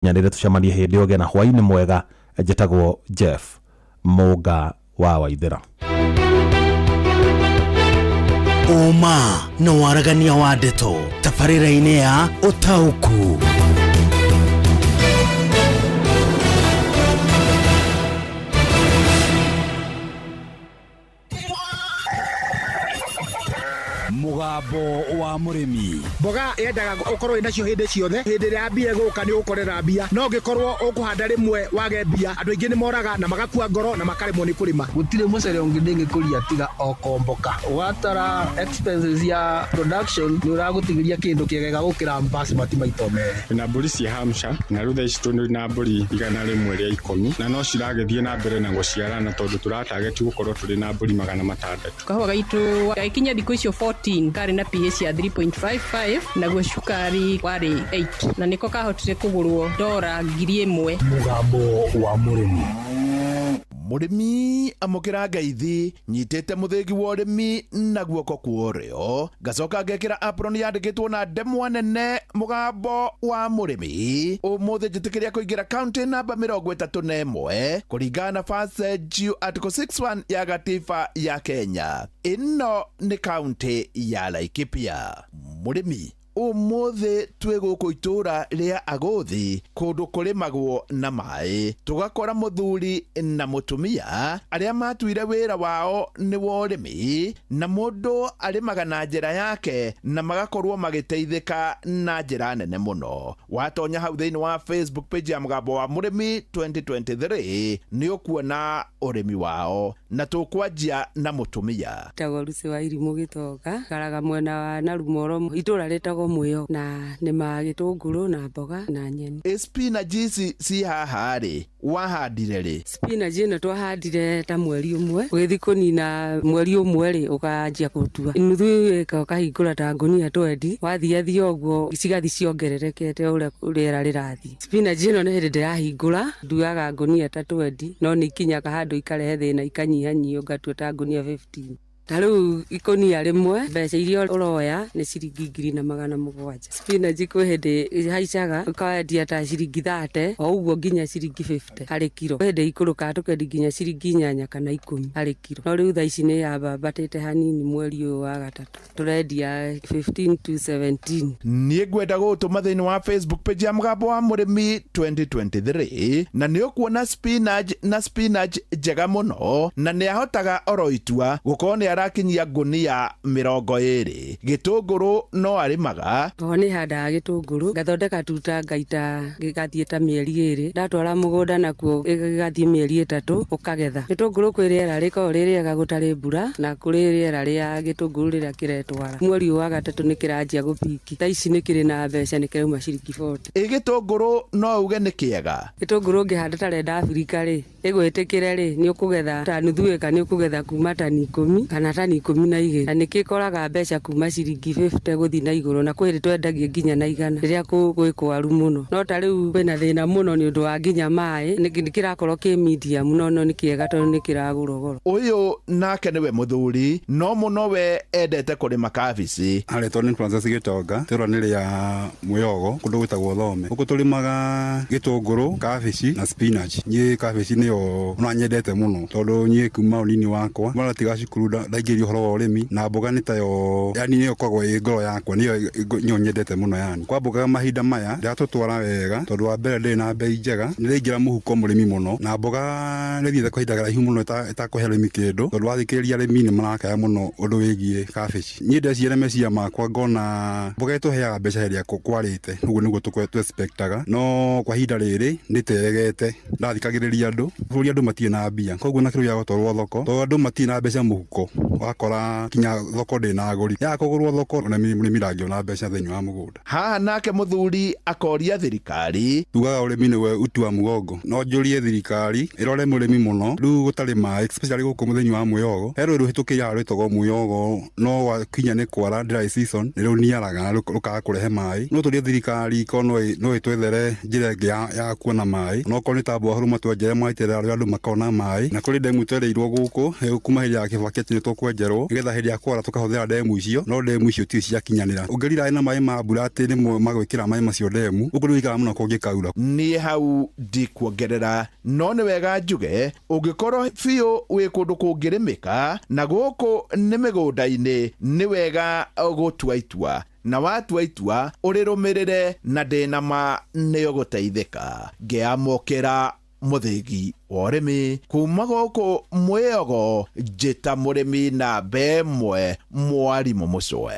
Tũkinyanĩre, tũcemanie hĩndĩ ũgĩ na hwainĩ mwega. Njĩtagwo Jeff Mũnga wa Waithĩra. Ũma na waragania wa ndeto tabarĩra-inĩ ya Ũtaũku. Mũgambo wa Mũrĩmi. Mboga yendaga ũkorwo wĩnacio hĩndĩ ciothe. Hĩndĩ ĩrĩa ya mbia ĩgũka nĩ ũgũkorera mbia, no ũngĩkorwo ũkũhanda rĩmwe wage mbia, andũ aingĩ nĩ moraga na magakua ngoro na makaremwo nĩ kũrĩma. Gũtirĩ mũcere ũngĩ ndĩngĩkũria tiga o Komboka. Watara expenses ya production nĩ ũragũtigĩria kĩndũ kĩega gũkĩra basmati maita merĩ. Twĩna mbũri cia Hampshire na rĩu thaa ici twĩ na mbũri 110 na no ciragĩthiĩ na mbere na gũciarana tondũ tũratageti gũkorwo tũrĩ na mbũri 600. Kahũa gaitũ gagĩkinya thikũ icio 14 karĩ na pH ya 3.55, naguo cukari warĩ 8, na nĩko kahotire kũgũrwo ndora 1000. Mũgambo wa Mũrĩmi. Mũrĩmi, amũkĩra ngeithi. Nyitĩte mũthĩgi wa ũrĩmi na guoko kwa ũrĩo, ngacoka ngekĩra apron yandĩkĩtwo na ndemwa nene Mũgambo wa Mũrĩmi. Ũmũthĩ njĩtĩkĩria kũingĩra kaunti namba 31 kũringana na First Article 61 ya gatiba ya Kenya. Ĩno nĩ kaunti ya Laikipia. Mũrĩmi, ũmũthĩ twĩ gũkũ itũũra rĩa Agũthi, kũndũ kũrĩmagwo na maĩ, tũgakora mũthuri na mũtumia arĩa matuire wĩra wao nĩ wa ũrĩmi, na mũndũ arĩmaga na njĩra yake na magakorwo magĩteithĩka na njĩra nene mũno. Watonya hau thĩinĩ wa Facebook page ya Mũgambo wa Mũrĩmi 2023 nĩ ũkuona ũrĩmi wao, na tũkwanjia na mũtumia. Njĩtagwo Lucy wa Irimũ Gĩtonga, njikaraga mwena wa Narumoro, itũra rĩtagwo Mwĩo, na nĩmaga gĩtũngũrũ na mboga na nyeni. Ĩ spinach ici ci haha rĩ, wahandire rĩ? Spinach ĩno twahandire ta mweri ũmwe, ũgĩthiĩ kũnina mweri ũmwe rĩ, ũkanjia gũtua. Nuthu ĩka ũkahingũra ta ngũnia twendi, wathiathia ũguo cigathiĩ ciongererekete ũrĩa rĩera rĩrathiĩ. Spinach ĩno nĩ hĩndĩ ndĩrahingũra, nduaga ngũnia ta twendi, no nĩ ikinyaga handũ ikarehe thĩna ikanyihanyihio ngatua ta ngũnia 15. Ta rĩu ikũnia rĩmwe mbeca iria ũroya nĩ ciringi 1700. Spinach kwĩ hĩndĩ ĩhaicaga ũkendia ta ciringi 30 o ũguo nginya ciringi 50 harĩ kiro. Kwĩ hĩndĩ ikũrũkaga tũkendia nginya ciringi 8 kana 10 harĩ kiro. No rĩu thaa ici nĩ yambambatĩte hanini mweri ũyũ wa gatatũ. Tũrendia 15 to 17. Niĩ ngwenda gũgũtũma thĩinĩ wa Facebook page ya Mũgambo wa Mũrĩmi 2023 na nĩ ũkuona spinach na spinach njega mũno, na nĩ ahotaga oro itua gũkorwo nĩ arakinyia ngũnia 20. Gĩtũngũrũ no arĩmaga. Oho nĩ handaga gĩtũngũrũ, ngathondeka tuta ngaita gĩgathiĩ ta mĩeri 2, ndatwara mũgũnda nakuo gĩgathiĩ mĩeri 3 ũkagetha. Gĩtũngũrũ kwĩ rĩera rĩkoragwo rĩ rĩega gũtarĩ mbura, na kũrĩ rĩera rĩa gĩtũngũrũ rĩrĩa kĩretwara. Mweri ũyũ wa gatatũ nĩ kĩranjia gũpiki, thaa ici nĩ kĩrĩ na mbeca, nĩ kĩrauma ciringi 40. Ĩ gĩtũngũrũ no uge nĩ kĩega? Gĩtũngũrũ ũngĩhanda ta Red Africa rĩ, ĩgwĩtĩkĩre rĩ, nĩ ũkũgetha ta nuthu ĩka, nĩ ũkũgetha kuma tani 10 kana tani 12. Na nĩ kĩkoraga mbeca kuma ciringi 50 gũthiĩ na igũrũ, na kwĩ hĩndĩ twendagia nginya na 100 rĩrĩa gwĩ kwaru mũno. No ta rĩu kwĩna thĩna mũno nĩ ũndũ wa nginya maĩ, nĩ kĩrakorwo kĩ medium, no nĩ kĩega tondũ nĩ kĩragũrwo goro. Ũyũ nake nĩwe mũthuri, no mũno we endete kũrĩma kabici. Arĩtwo nĩ Francis Gĩtonga, itũra nĩ rĩa Mwĩogo, kũndũ gwĩtagwo Thome. Gũkũ tũrĩmaga gĩtũngũrũ, kabici na spinach. Niĩ kabici nĩyo ona nyendete mũno tondũ niĩ kuma ũnini wakwa mara tiga cukuru ndaingĩrio ũhoro wa ũrĩmi na mboga nĩ tayo, yani nĩyo ĩkoragwo ĩ ngoro yakwa, nĩyo nyendete mũno yani. Kwa mboga mahinda maya ndĩratũtwara wega tondũ wa mbere ndĩrĩ na bei njega, nĩ ĩraingĩra mũhuko mũrĩmi mũno, na mboga nĩ ĩthiĩte kwa ihinda karaihu mũno ĩtakũhe arĩmi kĩndũ, tondũ wathikĩrĩria arĩmi nĩ marakaya mũno ũndũ wĩgiĩ kabici. Niĩ ndeciria meciria makwa ngona mboga ĩtũheaga mbeca hĩndĩ ĩrĩa kwarĩte, ũguo nĩguo tũ expectaga, no kwa ihinda rĩrĩ nĩ ĩteregete. Ndathikagĩrĩria andũ, bũrũri andũ matirĩ na mbia, koguo na kĩndũ gĩa gũtwarwo thoko, tondũ andũ matirĩ na mbeca mũhuko, ũgakora nginya thoko ndĩrĩ na agũri. Yaga kũgũrwo thoko ona mũrĩmi ndangĩona mbeca thĩinĩ wa mũgũnda. Haha nake mũthuri akoria thirikari. Tugaga ũrĩmi nĩwe uti wa mũgongo. No njũrie thirikari ĩrore mũrĩmi mũno, rĩu gũtarĩ maĩ especially gũkũ thĩinĩ wa Mwĩogo. He rũĩ rũhĩtũkĩire haha rwĩtagwo Mwĩogo, no gwakinya nĩ kwara dry season nĩ rũniaraga na rũkaga kũrehe maĩ. No tũrie thirikari korwo no ĩtwethere njĩra ĩngĩ ya kuona maĩ, onokorwo nĩ ta borehole matwenjere maitĩrĩra rũĩ andũ makona maĩ. Na kũrĩ ndemu twerĩirwo gũkũ kuma hĩndĩ ya Kibaki atĩ nĩ kwenjerwo nĩgetha hĩndĩ ya kwara tũkahũthĩra ndemu icio, no ndemu icio tirĩ ciakinyanĩra. Ũngĩrira na maĩ ma mbura atĩ nĩmo magwĩkĩra maĩ macio ndemu, ũguo nĩũikaraga mũno kũngĩkaura. Niĩ hau ndikuongerera, no nĩ wega njuge ũngĩkorwo biũ wĩ kũndũ kũngĩrĩmĩka na gũkũ nĩ mĩgũnda-inĩ, nĩ wega gũtua itua, na watua itua ũrĩrũmĩrĩre, na ndĩna ma nĩ ũgũteithĩka. Ngĩamũkĩra mũthĩgi wa ũrĩmi kuma gũkũ mwĩogo, njĩta mũrĩmi namba ĩmwe, mwarimũ mũcwe.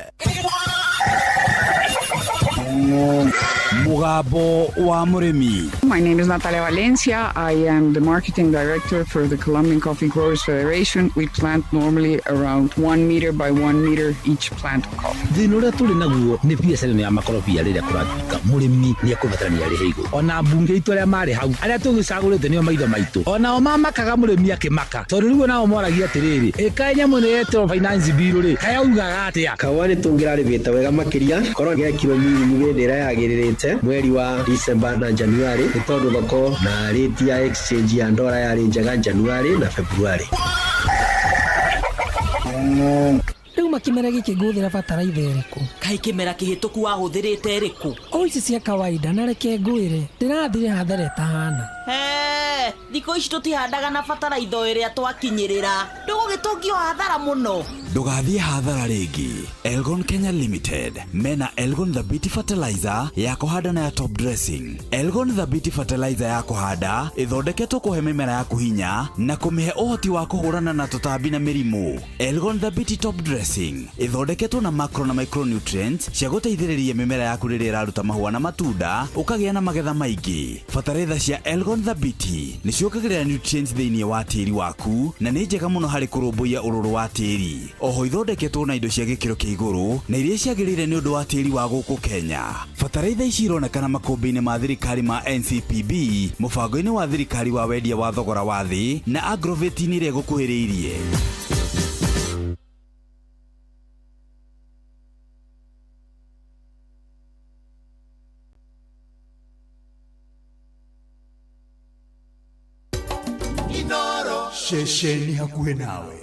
Mũgambo wa mũrĩmi. My name is Natalia Valencia. I am the marketing director for the Colombian Coffee Growers Federation. We plant normally around 1 meter by 1 meter each plant of coffee. Thĩna ũrĩa tũrĩ naguo nĩ biacara ĩno ya makorobia. Rĩrĩa kũratuĩka mũrĩmi nĩ ekũbatarania arĩhe igũrũ, ona mbunge itũ arĩa marĩ hau, arĩa tũgĩcagũrĩte nĩo maitho maitũ, onao mamakaga mũrĩmi akĩmaka, tondũ rĩu onao moragia atĩrĩrĩ, ĩkaĩ nyamũ nĩ yetĩrwo finance bill rĩ, kayaugaga atĩa? Kahũa nĩ tũngĩrarĩmĩte wega makĩria korwo gekirwo milling hĩndĩ ĩrĩa yagĩrĩrĩte, mweri wa December na January, nĩ tondũ thoko na rate ya exchange ya ndora yarĩ njega January na February. Rĩu makĩmera gĩkĩ ngũhũthĩra bataraitha ĩrĩkũ? Kaĩ kĩmera kĩhĩtũku wahũthĩrĩte ĩrĩkũ? O ici cia kawaida. Na reke ngwĩre, ndĩrathire hathara ĩtahana. He, thikũ ici tũtihandaga na bataraitha o ĩrĩa twakinyĩrĩra, ndũgũgĩtũngio hathara mũno. Ndũgathiĩ hathara rĩngĩ. Elgon Kenya Limited mena Elgon Thabiti Fertilizer ya kũhanda na ya top dressing. Elgon Thabiti Fertilizer ya kũhanda ĩthondeketwo kũhe mĩmera yaku hinya na kũmĩhe ũhoti wa kũhũrana na tũtambi na mĩrimũ. Elgon Thabiti top dressing ĩthondeketwo na macro na micronutrients cia gũteithĩrĩria mĩmera yaku rĩrĩa ĩraruta mahũa na matunda, ũkagĩa na magetha maingĩ. Bataraitha cia Elgon Thabiti nĩ ciongagĩrĩra nutrients thĩinĩ wa tĩri waku na nĩ njega mũno harĩ kũrũmbũiya ũrũrũ wa tĩri. Oho ithondeketwo na indo cia gĩkĩro kĩa igũrũ na iria ciagĩrĩire nĩ ũndũ wa tĩri wa gũkũ Kenya. Bataraitha ici ironekana makũmbĩ-inĩ ma thirikari ma NCPB, mũbango-inĩ wa thirikari wa wendia wa thogora wa thĩ, na agrovet-inĩ ĩrĩa ĩgũkuhĩrĩirie. Ceceni hakuhĩ nawe.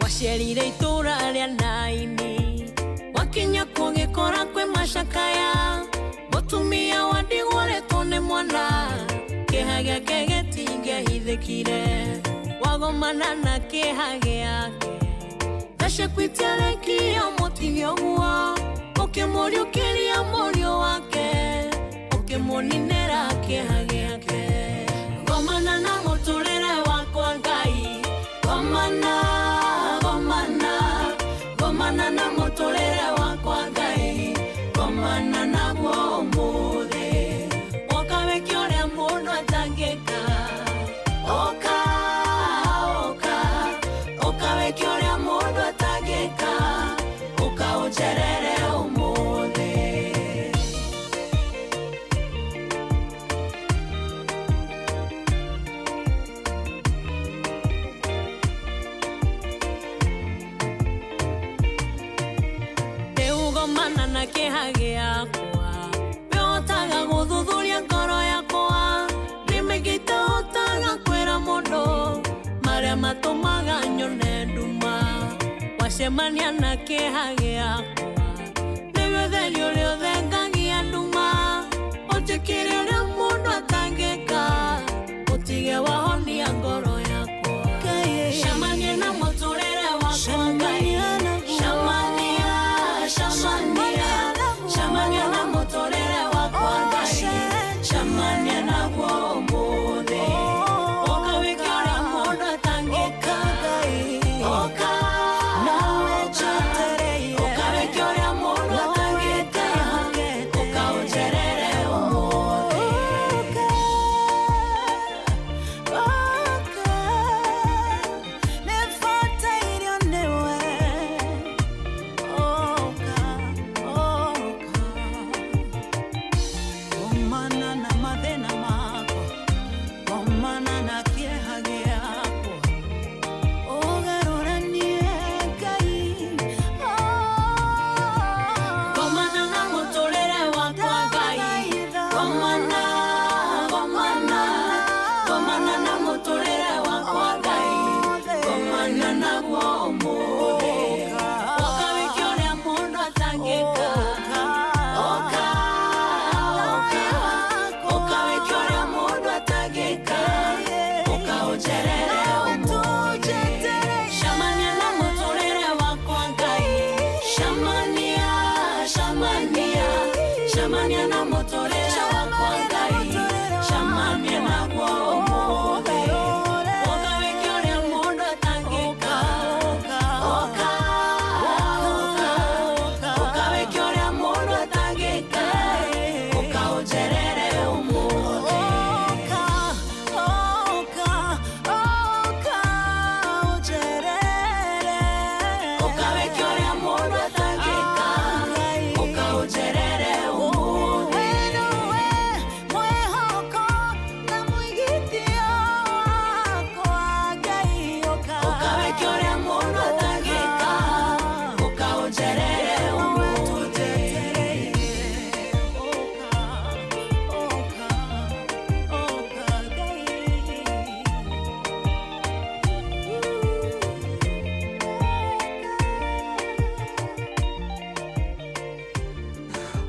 Wacerire itũra rĩa Naini, wakinya kũgĩkora kwĩ macakaya, mũtumia wa ndigwa nĩ mwana, kĩeha gĩake gĩtingĩahithĩkire. Wagomana na kĩeha gĩake, gacekuitiarekia mũtige ũguo, ũkĩmũriũkĩria mũriũ wake, ũkĩmũninĩra kĩeha gĩake. Gomana na mũtũrĩre wakwa Ngai, gomana, gomana, gomana na mũtũrĩre wakwa Ngai, gomana naguo ũmũthĩ, woka wĩke ũrĩa mũndũ atangĩka. Ũka, ũka, ũka wĩke ũrĩa mũndũ atangĩka, ũka ũnjerere ũmũthĩ. Rĩu na kĩeha gĩakwa, wĩhotaga gũthuthuria ngoro yakwa, nĩ mĩingĩ itahotaga kwĩra mũndũ, marĩa matũmaga nyone nduma. Wacemania na kĩeha gĩakwa, nĩwe ũtheri ũrĩa ũthengagia nduma, ũnjĩkĩre ũrĩa mũndũ atangĩka, ũtige wahonia ngoro yakwa. Cemania na mũtũrĩre wakwa Ngai, cemania, cemania, cemania na mũtũrĩre wakwa Ngai, cemania naguo ũmũthĩ, ũka wĩke ũrĩa mũndũ atangĩka. Ũka, ũka wĩke ũrĩa mũndũ atangĩka,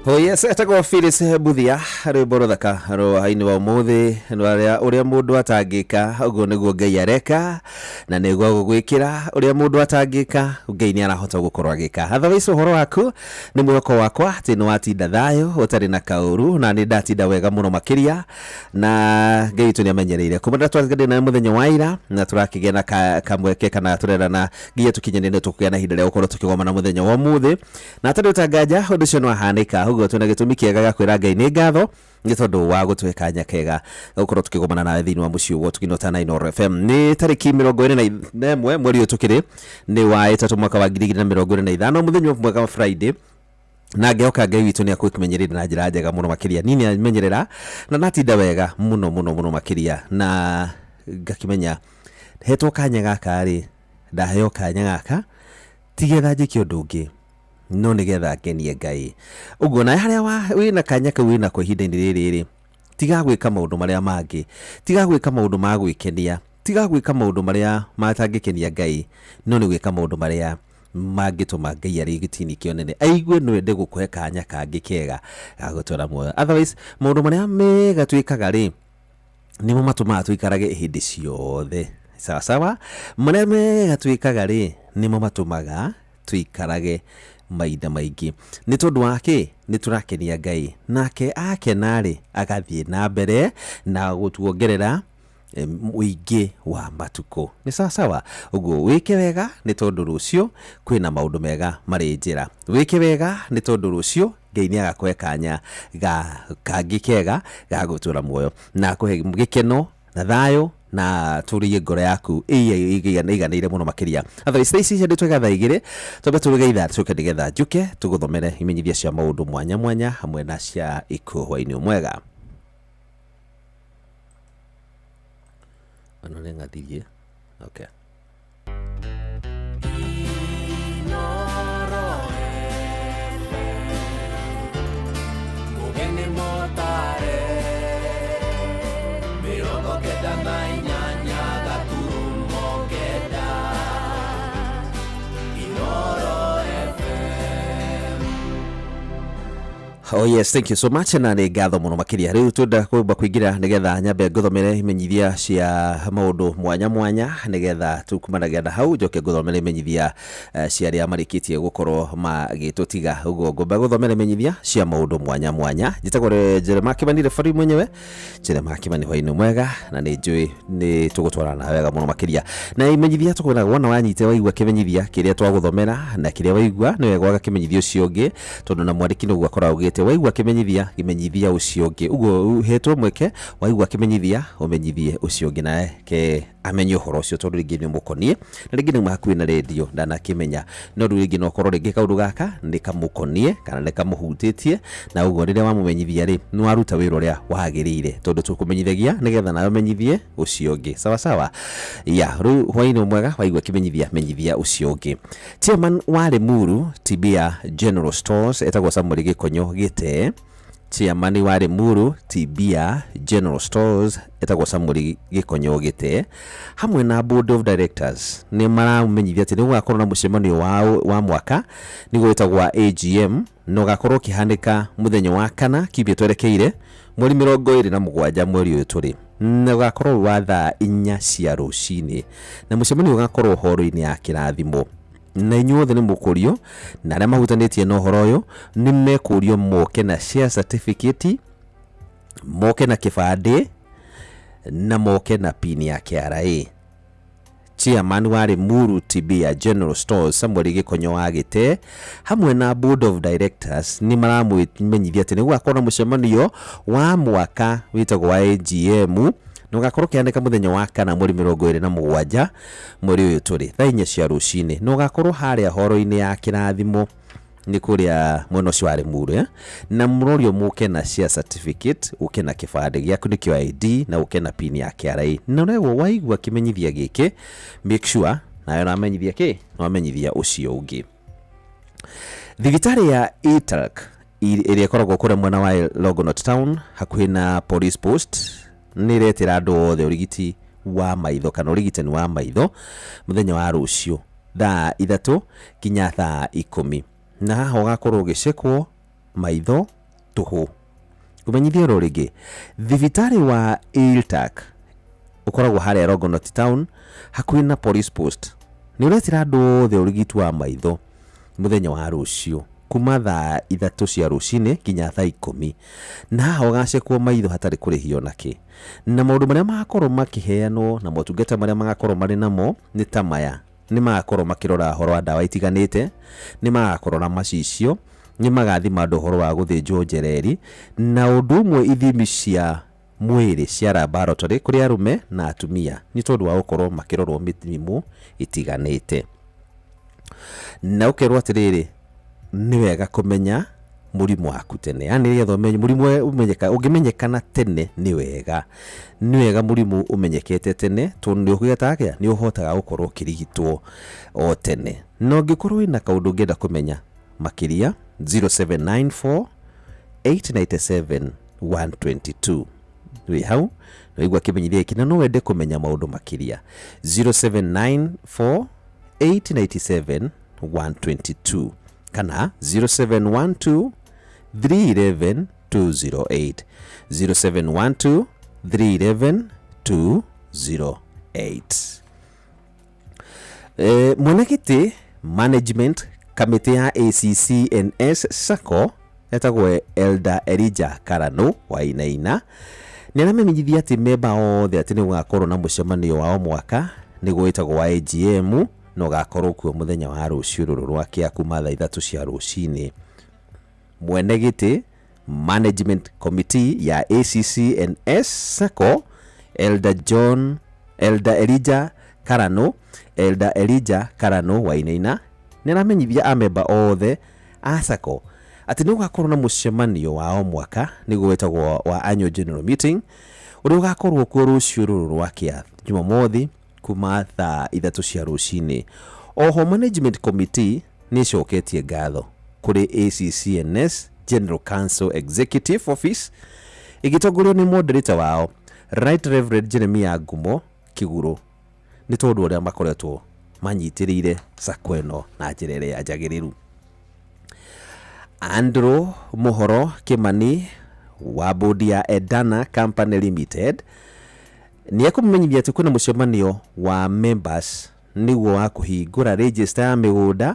Oh yes, etagwo Phyllis Buthia, rwĩmbo rũthaka rwa-inĩ wa ũmũthĩ rwa ũrĩa mũndũ atangĩka, ũguo nĩguo Ngai areka na nĩguo agũgwĩkĩra ũrĩa mũndũ atangĩka, Ngai nĩ arahota gũkorwo agĩka. Otherwise ũhoro waku nĩ mwĩhoko wakwa atĩ nĩ watinda thayũ ũtarĩ na kaũru, na nĩ ndatinda wega mũno makĩria, na Ngai witũ nĩ amenyereire kuma rĩrĩa twatiganire nawe mũthenya wa ira, na tũrakĩgĩa na kamweke kana tũrerana nginya tũkinyanĩre nĩ tũkũgĩa na ihinda rĩa gũkorwo tũkĩgomana mũthenya wa ũmũthĩ, na hatarĩ ũtanganja ũndũ ũcio nĩ wahanĩka. Ũguo twĩna gĩtũmi kĩega gĩa kwĩra Ngai nĩ ngatho nĩ tondũ wa gũtũhe kanya kega gũkorwo tũkĩgomana nawe thĩinĩ wa mũciĩ wa Ũtugi na Inooro FM. Nĩ tarĩki 21 mweri ũyũ tũkĩrĩ nĩ wa 3 mwaka wa 2025, mũthenya mwega wa Friday, na ngehoka Ngai witũ nĩ akũmenyerera na njĩra njega mũno makĩria. Niĩ nĩ amenyerera na natinda wega mũno mũno mũno makĩria, na ngakĩmenya hetwo kanya gaka rĩ, ndaheo kanya gaka tigetha njĩke ũndũ ũngĩ no nĩgetha ngenie Ngai. Ũguo na harĩa wĩna kanya kau wĩnako ihinda-inĩ rĩrĩ rĩ, tiga gwĩka maũndũ marĩa mangĩ, tiga gwĩka maũndũ ma gwĩkenia, tiga gwĩka maũndũ marĩa matangĩkenia Ngai, no nĩ gwĩka maũndũ marĩa mangĩtũma Ngai arĩ gĩtini kĩonene aigue no ende gũkũhe kanya kangĩ kega ga gũtũra muoyo. Otherwise maũndũ marĩa mega twĩkaga rĩ, nĩmo matũmaga tũikarage hĩndĩ ciothe. Sawa sawa, marĩa mega twĩkaga rĩ, nĩmo matũmaga tũikarage mahinda maingĩ. Nĩ tondũ wa kĩ? Nĩ tũrakenia Ngai, nake akena rĩ, agathiĩ na mbere na gũtuongerera ũingĩ wa matukũ. Nĩ sawa sawa. Ũguo wĩke wega nĩ tondũ rũciũ kwĩna maũndũ mega marĩ njĩra. Wĩke wega nĩ tondũ rũciũ Ngai nĩ agakũhe kanya kangĩ kega ga gũtũra muoyo, na akũhe gĩkeno na thayũ, na tũrie ngoro yaku ĩiganĩire mũno makĩria. Otherwise thaa ici ciandĩtwo thaa 2, twambe tũruge ithaa tũke nĩgetha njũke tũgũthomere imenyithia cia maũndũ mwanya mwanya hamwe na cia ikuũ. Hwaĩ-inĩ mwega. Ano nĩ ng'athirie. Okay. Mugeni motare 98.9 Inooro FM. Oh yes, thank you so much, na nĩ ngatho mũno makĩria. Rĩu twenda kwamba kũingĩra nĩgetha nyambe ngũthomere imenyithia cia maũndũ mwanya mwanya, nĩgetha tukumanagia na hau njoke ngũthomere imenyithia cia arĩa marĩkĩtie gũkorwo magĩtũtiga. Ũguo ngomba gũthomera imenyithia cia maũndũ mwanya mwanya. Njĩtagwo Jeremiah Kimani, referee mwenyewe Jeremiah Kimani. Hwaĩ-inĩ mwega, na nĩ njũĩ nĩ tũgũtwarana wega mũno makĩria. Na imenyithia tũkwĩraga wona wanyite waigua kĩmenyithia kĩrĩa twagũthomera, na kĩrĩa waigua nĩ wega ũgakĩmenyithia ũcio ũngĩ, tondũ na mwandĩki nĩguo akoragwo augĩte waigua kĩmenyithia kĩmenyithia ũcio ũngĩ. Ũguo ũhetwo mweke, waigua kĩmenyithia ũmenyithie ũcio ũngĩ nake amenye ũhoro ũcio, tondũ rĩngĩ nĩ ũmũkoniĩ na rĩngĩ nĩ hakuhĩ na rĩndio ndanakĩmenya, no rĩu rĩngĩ no ũkorwo rĩngĩ kaũndũ gaka nĩ kamũkoniĩ kana nĩ kamũhutĩtie, na ũguo rĩrĩa wamũmenyithia rĩ, nĩ waruta wĩra ũrĩa wagĩrĩire, tondũ tũkũmenyithagia nĩgetha nawe ũmenyithie ũcio ũngĩ. Sawa sawa. Ya rĩu hwaĩ-inĩ mwega, waigua kĩmenyithia menyithia ũcio ũngĩ. Chairman wa Limuru Tibia General Stores etagwo Samuel Gĩkonyo Gĩtee. Chairman wa Limuru Tibia General Stores etagwo Samuel Gĩkonyo Gĩtee hamwe na Board of Directors nĩ maramenyithia atĩ nĩ gũgakorwo na mũcemanio wa mwaka, nĩguo wĩtagwo wa AGM, na ũgakorwo ũkĩhanĩka mũthenya wa kana kiumia twerekeire, mweri 27 mweri ũyũ tũrĩ, na ũgakorwo wa thaa 4 cia rũcinĩ, na mũcemanio ũgakorwo horo-inĩ ya kĩrathimo, na inyuothe nĩ mũkũrio, na arĩa mahutanĩtie na ũhoro ũyũ nĩ mekũrio moke na share certificate, moke na kĩbandĩ, na moke na pin ya KRA. Chairman wa Limuru Tibia General Stores Samuel Gĩkonyo wa Gĩtee hamwe na Board of Directors nĩ maramũmenyithia atĩ nĩ gũgakorwo na mũcemanio wa mwaka wĩtagwo wa AGM, na ũgakorwo ũkĩhanĩka mũthenya wa kana mweri 27 mweri ũyũ tũrĩ, thaa 4 cia rũcinĩ, na ũgakorwo harĩa horo-inĩ ya kĩrathimo nĩ kũrĩa mwena ũcio wa Limuru, na mũrorio mũke na share certificate, ũke na kĩbandĩ gĩaku nĩkĩo ID, na ũke na pin ya KRA. Na ũregwo waigua kĩmenyithia gĩkĩ, make sure nawe nĩwamenyithia kĩ, nĩwamenyithia ũcio ũngĩ. Thibitarĩ ya Italk ĩrĩa ĩkoragwo kũrĩa mwena wa Longonot Town hakuhĩ na police post nĩ ĩretĩra andũ othe ũrigiti wa maitho kana ũrigitani wa maitho mũthenya wa rũciũ thaa 3 nginya thaa 10, na haha ũgakorwo ũgĩcekwo maitho Tũhũ. Kũmenyithia oro rĩngĩ, thibitarĩ wa Iltak ũkoragwo harĩa Longonot Town hakuhĩ na police post nĩ ũretĩra andũ othe ũrigiti wa maitho mũthenya wa rũciũ kuma thaa 3 cia rũcinĩ nginya thaa 10, na haha ũgacekwo maitho hatarĩ kũrĩhio nakĩ. Na maũndũ marĩa magakorwo makĩheanwo na motungata marĩa magakorwo marĩ namo nĩ ta maya: nĩ magakorwo makĩrora ũhoro wa ndawa itiganĩte, nĩ magakorwo na macicio, nĩ magathima andũ ũhoro wa gũthĩnjwo njereri, na ũndũ ũmwe ithimi cia mwĩrĩ cia laboratory kũrĩ arũme na atumia nĩ tondũ wa gũkorwo makĩrorwo mĩrimũ itiganĩte. Na ũkerwo atĩrĩrĩ, nĩ wega kũmenya mũrimũ waku tene, yani nĩgetha ũmenye mũrimũ ũmenyeka, ũngĩmenyekana tene nĩ wega, nĩ wega mũrimũ ũmenyekete tene tondũ nĩ ũgĩtaga atĩa, nĩ ũhotaga gũkorwo ũkĩrigitwo o tene. Na ũngĩkorwo wĩna kaũndũ ũngĩenda kũmenya makĩria, 0794 897 122 wĩ hau waigua kĩmenyithia gĩkĩ na no wende kũmenya maũndũ makĩria, 0794 897 122 kana 0712 311 208, 0712 311 208. Mwenegĩtĩ management kamĩtĩ ya ACCNS SACCO etagwo Elder Elijah Karano Wainaina nĩ aramenyithia atĩ memba othe atĩ nĩ gũgakorwo na mũcemanio wa o mwaka nĩguo wĩtagwo wa AGM, na ũgakorwo kuo mũthenya wa rũciũ rũrũ rwa kĩa kuma thaa 3 cia rũcinĩ. Mwene gĩtĩ management committee ya ACCNS SACCO Elder John Elder Elijah Karano Elder Elijah Karano Wainaina nĩ aramenyithia amemba othe a SACCO atĩ nĩ gũgakorwo na mũcemanio wa o mwaka nĩguo wĩtagwo wa annual general meeting ũrĩa ũgakorwo kuo rũciũ rũrũ rwa kĩa Jumamothi kuma thaa 3 cia rũcinĩ. Oho management committee nĩ ĩcoketie ngatho kũrĩ ACCNS General Council Executive Office ĩgĩtongorio nĩ moderator wao Right Reverend Jeremiah Ngumo Kiguru nĩ tondũ ũrĩa makoretwo manyitĩrĩire SACCO ĩno na njĩra ĩrĩa njagĩrĩru. Andrew Muhoro Kimani wa bodi ya Edana Company Limited nĩ ekũmenyithia atĩ kwĩna mũcemanio wa members nĩguo wa kũhingũra register ya mĩgũnda,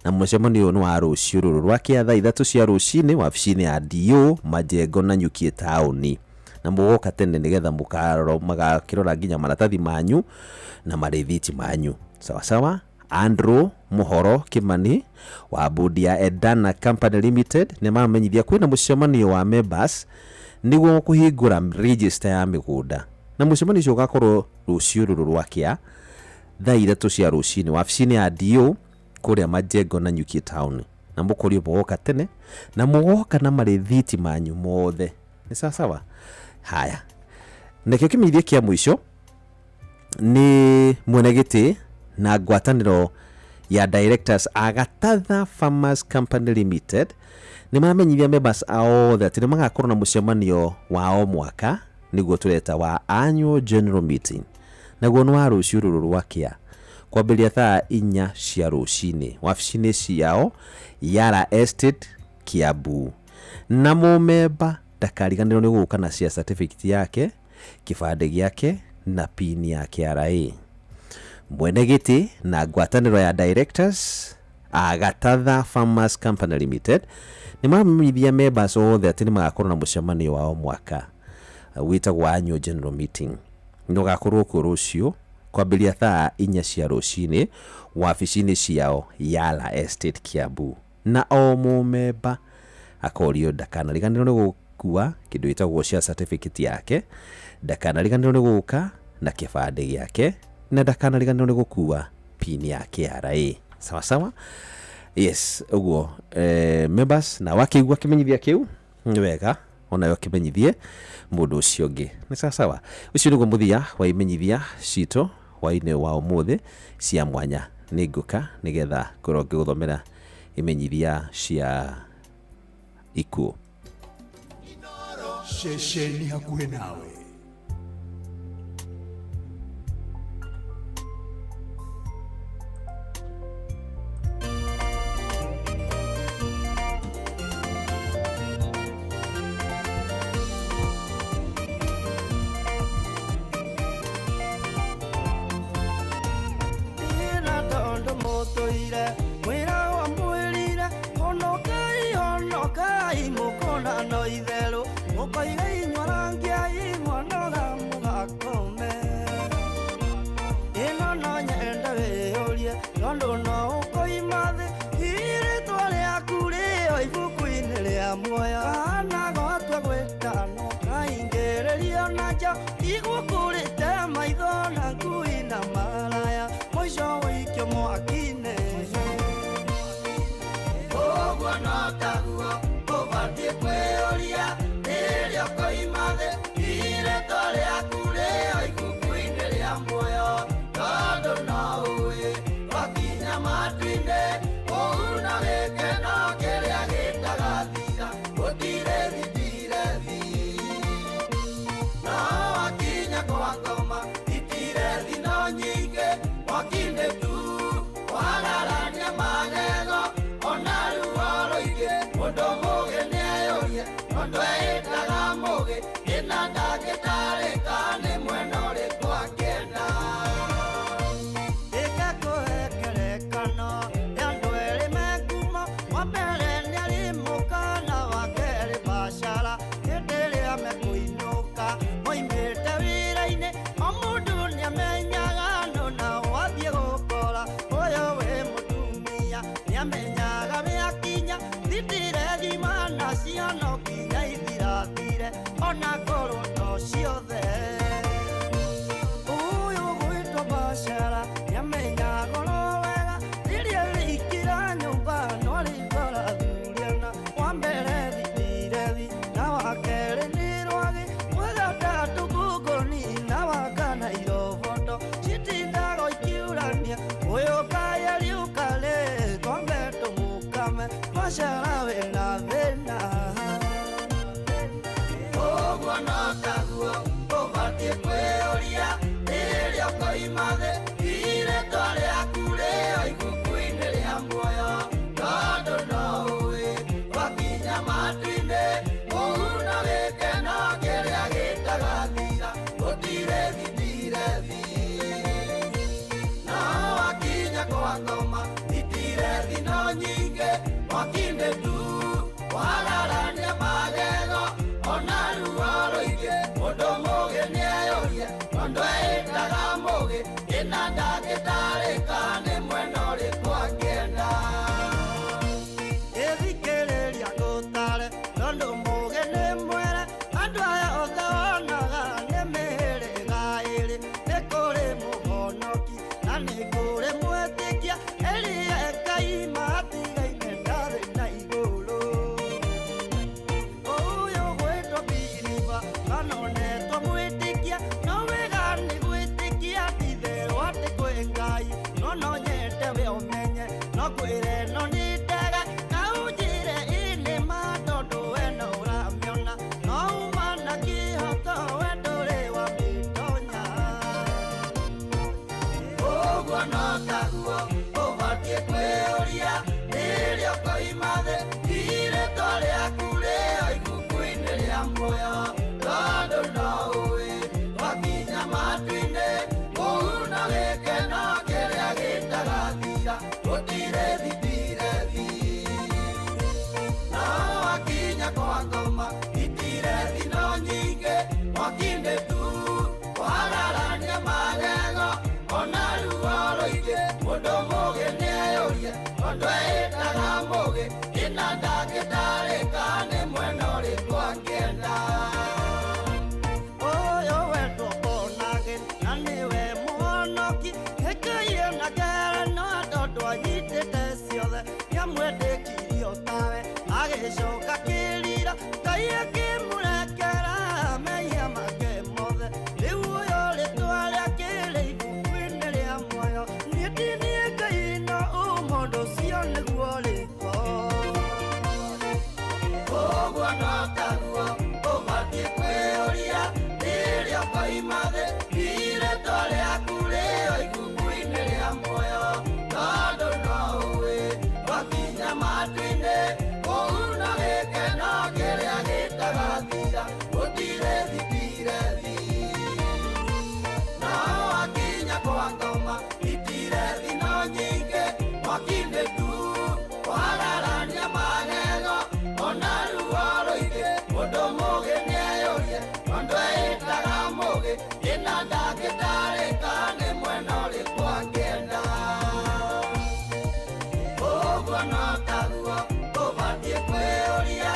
na mũcemanio ũyũ nĩ wa rũciũ rũrũ rwa kĩa thaa 3 cia rũcinĩ wabici-inĩ ya DO Majengo na Nyukie taũni, na mũgoka tene nĩgetha magakĩrora nginya maratathi manyu na marĩthiti manyu. Sawa sawa. Andrew Muhoro Kimani wa bodi ya Edana Company Limited nĩ mamenyithia kwĩna mũcemanio wa members nĩguo kũhingũra register ya mĩgũnda, na mũcemanio ũcio ũgakorwo rũciũ rũrũ rwa kĩa thaa 3 cia rũcinĩ wabici-inĩ ya DO kũrĩa Majengo na Nyukie Town, na mũkorio mũgoka tene na mũgoka na marĩthiti manyu mothe. Nĩ sawa sawa. Haya, nakĩo kĩmenyithia kĩa mũico nĩ mwene gĩtĩ na ngwatanĩro ya directors a Gatatha Farmers Company Limited nĩ mamenyithia members ao othe atĩ nĩ magakorwo na mũcemanio wa o mwaka nĩguo tũreta wa annual general meeting, naguo nĩ wa rũciũ rũrũ rwa kĩa kwambĩrĩria thaa 4 cia rũcinĩ wabici-inĩ ciao Yara Estate Kiambu, na mũmemba ndakariganĩrwo nĩ gũka na share certificate yake, kĩbandĩ gĩake na pin ya KRA. Mwene gĩtĩ na ngwatanĩro ya directors a Gatatha Farmers Company Limited nĩ mamenyithia members othe atĩ nĩ magakorwo na mũcemanio wa o mwaka wĩtagwo annual general meeting, nĩ ũgakorwo kuo rũciũ kwambĩrĩria thaa 4 cia rũcinĩ wabici-inĩ ciao Yala Estate Kiambu, na o mũmemba akorio ndakanariganĩrwo nĩ gũkua kĩndũ gĩtagwo share certificate yake, ndakanariganĩrwo nĩ gũka na kĩbandĩ gĩake, na ndakanariganĩrwo nĩ gũkua pin ya KRA. Sawa sawa. Yes, ũguo members na wakĩigua kĩmenyithia kĩu nĩ wega onayo kĩmenyithie mũndũ ũcio ũngĩ. Nĩ sawa sawa. Ũcio nĩguo mũthia wa imenyithia citũ hwaĩ-inĩ wa ũmũthĩ cia mwanya. Nĩ ngũka nĩgetha ngorwo ngĩgũthomera imenyithia cia ikuũ. Ceceni hakuhĩ nawe. Muoyo kana gwatua gwĩtanwo kaingĩrĩrio na nja igũkũrĩte maitho na ngui na maraya mũico wĩikio mwaki-inĩ. Ũguo no taguo ũbatiĩ kwĩyũria rĩrĩa ũkoima thĩ irĩtwa rĩaku rĩo ibuku-inĩ rĩa muoyo tondũ no ũĩ wakinya matu-inĩ ũu na gĩkeno kĩrĩa gĩtagathira gũtirĩ thitirethi no wakinya kwa ngoma itirethi no nyingĩ mwaki-inĩ tu wagarania magego ona ruo rũingĩ mũndũ mũgĩ nĩeyũrie tondũ eĩtaga mũgĩ ĩna ndangĩtarĩka nĩ mwena ũrĩkũ angĩenda. Ĩkakũhe ngerekano ya andũ erĩ me ngumo wa mbere nĩarĩ mũka na wa kerĩ biacara hĩndĩ ĩrĩa mekũinũka moimĩte wĩra-inĩ o mũndũ nĩamenyaga nũ na wathiĩ gũkora ũyũ wĩ mũtumia nĩamenyaga mĩakinya thitirethi nacio no nginya ithirathire ona korwo to ciothe. Ũyũ gwĩtwo biacara nĩamenyaga oro wega rĩrĩa rĩingĩra nyũmba no rĩkora thuriana wa mbere thitirethi na wa kerĩ nĩ rwagĩ wa gatatũ ngũngũni na wa kana iroboto citindaga ikiurania ũyũ kaĩ ariũka rĩ twambe tũmũkame biacara wĩna thĩna. Ũguo no taguo ũbatiĩ kwĩyũria rĩrĩa ũkoima thĩ irĩtwa rĩaku rĩo ibuku-inĩ rĩa muoyo tondũ no ũĩ wakinya matu-inĩ ũu na gĩkeno kĩrĩa gĩtagathira gũtirĩ thitirethi no wakinya kwa ngoma itirethi no nyingĩ mwaki-inĩ tu wagarania magego ona ruo rũingĩ mũndũ mũgĩ nĩeyũrie tondũ eĩtaga mũgĩ ĩna ndangĩtarĩka nĩ mwena ũrĩkũ angĩenda. Ĩthikĩrĩria ngũtare tondũ mũgĩ nĩ mwere andũ aya othe wonaga nĩ mĩhĩrĩga ĩrĩ nĩ kũrĩ mũhonoki na nĩ kũrĩ mwĩtĩkia ĩrĩa Ngai matigaine ndarĩ na igũrũ. Ũyũ gwĩtwo biriba kana onetwo mwĩtĩkia no wega nĩ gwĩtĩkia ti-itherũ atĩ kwĩ Ngai no no nyende we ũmenye no ngwĩre no nĩ ndege na ũnjĩre ĩ nĩ ma tondũ we no ũramĩona no uma na kĩhoto we ndũrĩ wamĩtonya. Ũguo no taguo ũbatiĩ kwĩyũria rĩrĩa ũkoima thĩ irĩtwa rĩaku rĩo ibuku-inĩ rĩa muoyo tondũ no ũĩ wakinya matu-inĩ ũu na gĩkeno kĩrĩa gĩtagathira gũtirĩ thitirethi no wakinya kwa ngoma itirethi no nyingĩ mwaki-inĩ tu wagarania magego ona ruo rũingĩ mũndũ mũgĩ nĩeyũrie tondũ eĩtaga mũgĩ ĩna ndangĩtarĩka nĩ mwena ũrĩkũ angĩenda. Ũyũ wetwo Bonage na nĩwe mũhonoki gĩkĩiyo na ngerenwa tondũ anyitĩte ciothe nĩamwendĩkirie tawe agĩcoka kĩrira Ngai akĩmũrekera mehia make mothe rĩu ũyũ rĩtwa rĩake rĩ ibuku-inĩ rĩa muoyo niĩ ti niĩ Ngai no ũmũndũ ũcio nĩguo rĩko. Ũguo no taguo ũbatiĩ kwĩyũria rĩrĩa ũkoima thĩ irĩtwa rĩaku rĩo ibuku-inĩ rĩa muoyo tondũ no ũĩ wakinya matu-inĩ ũu na gĩkeno kĩrĩa gĩtagathira gũtirĩ thitirethi no wakinya kwa ngoma itirethi no nyingĩ mwaki-inĩ tu wagarania magego ona ruo rũingĩ mũndũ mũgĩ nĩeyũrie tondũ eĩtaga mũgĩ ĩna ndangĩtarĩka nĩ mwena ũrĩkũ angĩenda. Ũguo no taguo ũbatiĩ kwĩyũria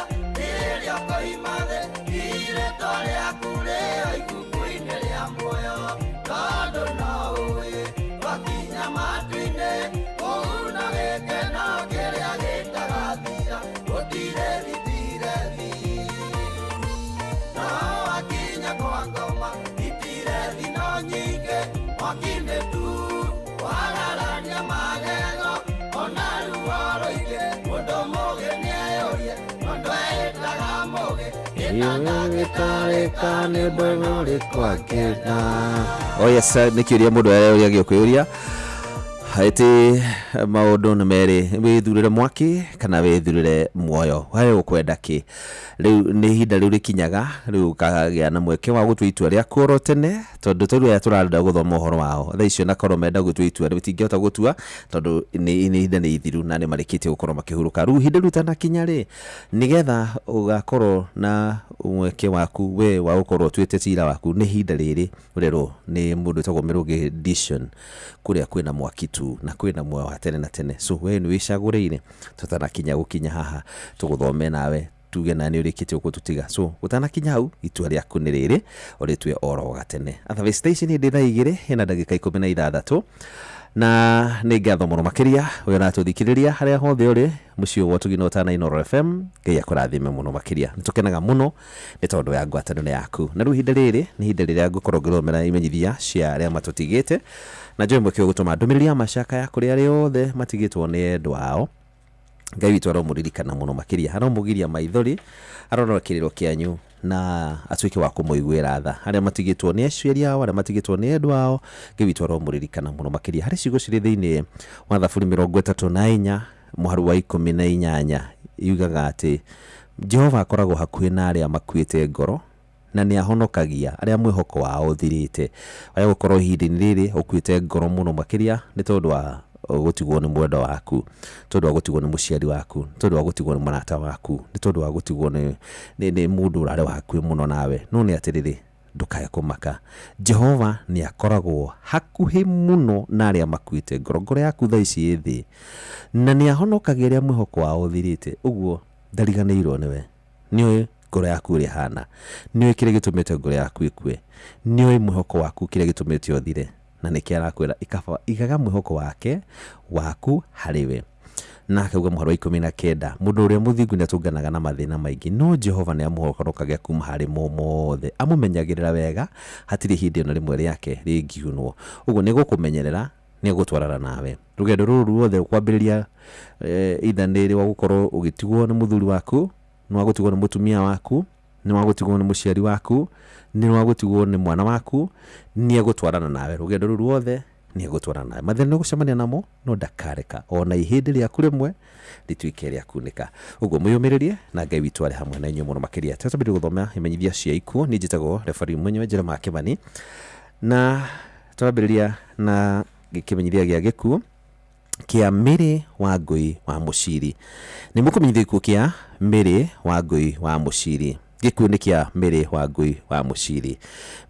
Gĩtarĩka nĩ ũndũ ũrĩkũ angĩenda? Oh yes, nĩ kĩũria mũndũ ũrĩa gĩũkwĩyũria ĩtĩ maũndũ nĩ merĩ, wĩthurĩre mwaki kana wĩthurĩre muoyo, we ũkwenda kĩ? Rĩu nĩ ihinda rĩu rĩkinyaga rĩu ũkagĩa na mweke wa gũtua itua rĩaku oro tene, tondũ ta rĩu aya tũrarenda gũthoma ũhoro wao thaa icio, na korwo menda gũtua itua rĩu tingĩhota gũtua, tondũ nĩ ihinda nĩ ithiru na nĩ marĩkĩtie gũkorwo makĩhurũka. Rĩu ihinda rĩu itanakinya rĩ, nĩgetha ũgakorwo na mweke waku we wa gũkorwo ũtuĩte cira waku, nĩ ihinda rĩrĩ ũrerwo nĩ mũndũ wĩtagwo Mĩrũgĩ Dishon, kũrĩa kwĩna mwaki tu na kwĩna muoyo wa tene na tene. So we nĩ wĩcagũrĩire, tũtanakinya gũkinya haha tũgũthome nawe tuge na nĩ ũrĩkĩtie gũtũtiga. So ũtanakinya hau, itua rĩaku nĩ rĩrĩ, ũrĩtue oro gatene. Otherwise thaa ici nĩ ndĩ thaa 2 ĩna ndagĩka 16, na nĩ ngatho mũno makĩria ũrĩa ũratũthikĩrĩria harĩa hothe ũrĩ mũciĩ wa Ũtugi na Ũtana Inooro FM. Ngai akũrathime mũno makĩria, nĩ tũkenaga mũno nĩ tondũ ya ngwatanĩro yaku. Na rĩu ihinda rĩrĩ nĩ ihinda rĩrĩa ngũkorwo ngĩthomera imenyithia cia arĩa matũtigĩte, na njoe mweke wa gũtũma ndũmĩrĩri ya macakaya kũrĩ arĩa othe matigĩtwo nĩ endwa ao. Ngai witũ aromũririkana mũno makĩria, aromũgiria maithori, arorora kĩrĩro kĩanyu na atuĩke wa kũmũiguĩra tha. Arĩa matigĩtwo nĩ aciari ao, arĩa matigĩtwo nĩ endwa ao, Ngai witũ aromũririkana mũno makĩria. Harĩ ciugo cirĩ thĩinĩ wa Thaburi 34 mũharu wa 18, yugaga atĩ Jehova akoragwo hakuhĩ na arĩa makuĩte ngoro, na nĩ ahonokagia arĩa mwĩhoko wao ũthirĩte. Waya gũkorwo ihinda-inĩ rĩrĩ ũkuĩte ngoro mũno makĩria nĩ tondũ wa gũtigwo nĩ mwendwa waku, tondũ wa gũtigwo nĩ mũciari waku, tondũ wa gũtigwo nĩ mũrata waku, nĩ tondũ wa gũtigwo nĩ mũndũ ũrarĩ wa hakuhĩ mũno nawe. No nĩ atĩrĩrĩ, ndũkae kũmaka, Jehova nĩ akoragwo hakuhĩ mũno na arĩa makuĩte ngoro. Ngoro yaku thaa ici ĩ thĩ, na nĩ ahonokagia arĩa mwĩhoko wao ũthirĩte. Ũguo ndariganĩirwo nĩwe, nĩũĩ ngoro yaku ũrĩa ĩhana, nĩũĩ kĩrĩa gĩtũmĩte ngoro yaku ĩkue, nĩũĩ mwĩhoko waku kĩrĩa gĩtũmĩte ũthire, na nĩkĩo arakwĩra ikaba igaga mwĩhoko wake waku harĩ we. Na akauga mũharo wa 19, mũndũ ũrĩa mũthingu nĩ atũnganaga na mathĩna maingĩ, no Jehova nĩ amũhonokagia kuma harĩ mo mothe, amũmenyagĩrĩra wega, hatirĩ hĩndĩ ona rĩmwe rĩake rĩngiunwo. Ũguo nĩ gũkũmenyerera, nĩ egũtwarana nawe rũgendo rũrũ ruothe, kwambĩrĩria either nĩ rwa gũkorwo ũgĩtigwo nĩ mũthuri waku, nĩ wa gũtigwo nĩ mũtumia waku, nĩ wa gũtigwo nĩ mũciari waku, nĩ wa gũtigwo nĩ mwana waku, nĩ egũtwarana nawe rũgendo rũrũ ruothe, nĩ egũtwarana nawe. Mathĩna nĩ ũgũcemania namo, no ndakareka ona ihĩndĩ rĩaku rĩmwe rĩtuĩke rĩa kunĩka. Ũguo mwĩyũmĩrĩrie na Ngai witũ arĩ hamwe na inyuĩ mũno makĩria. Tũtambĩrĩrie gũthoma imenyithia cia ikuũ. Niĩ njĩtagwo refari mwenyewe Jeremiah Kĩmani, na tũrambĩrĩria na kĩmenyithia gĩa gĩkuũ kĩa Mĩrĩ wa Ngũi wa Mũciri. Nĩ mũkũmenyithia gĩkuũ kĩa Mĩrĩ wa Ngũi wa Mũciri. Gĩkuũ nĩ kĩa Mĩrĩ wa Ngũi wa Mũciri.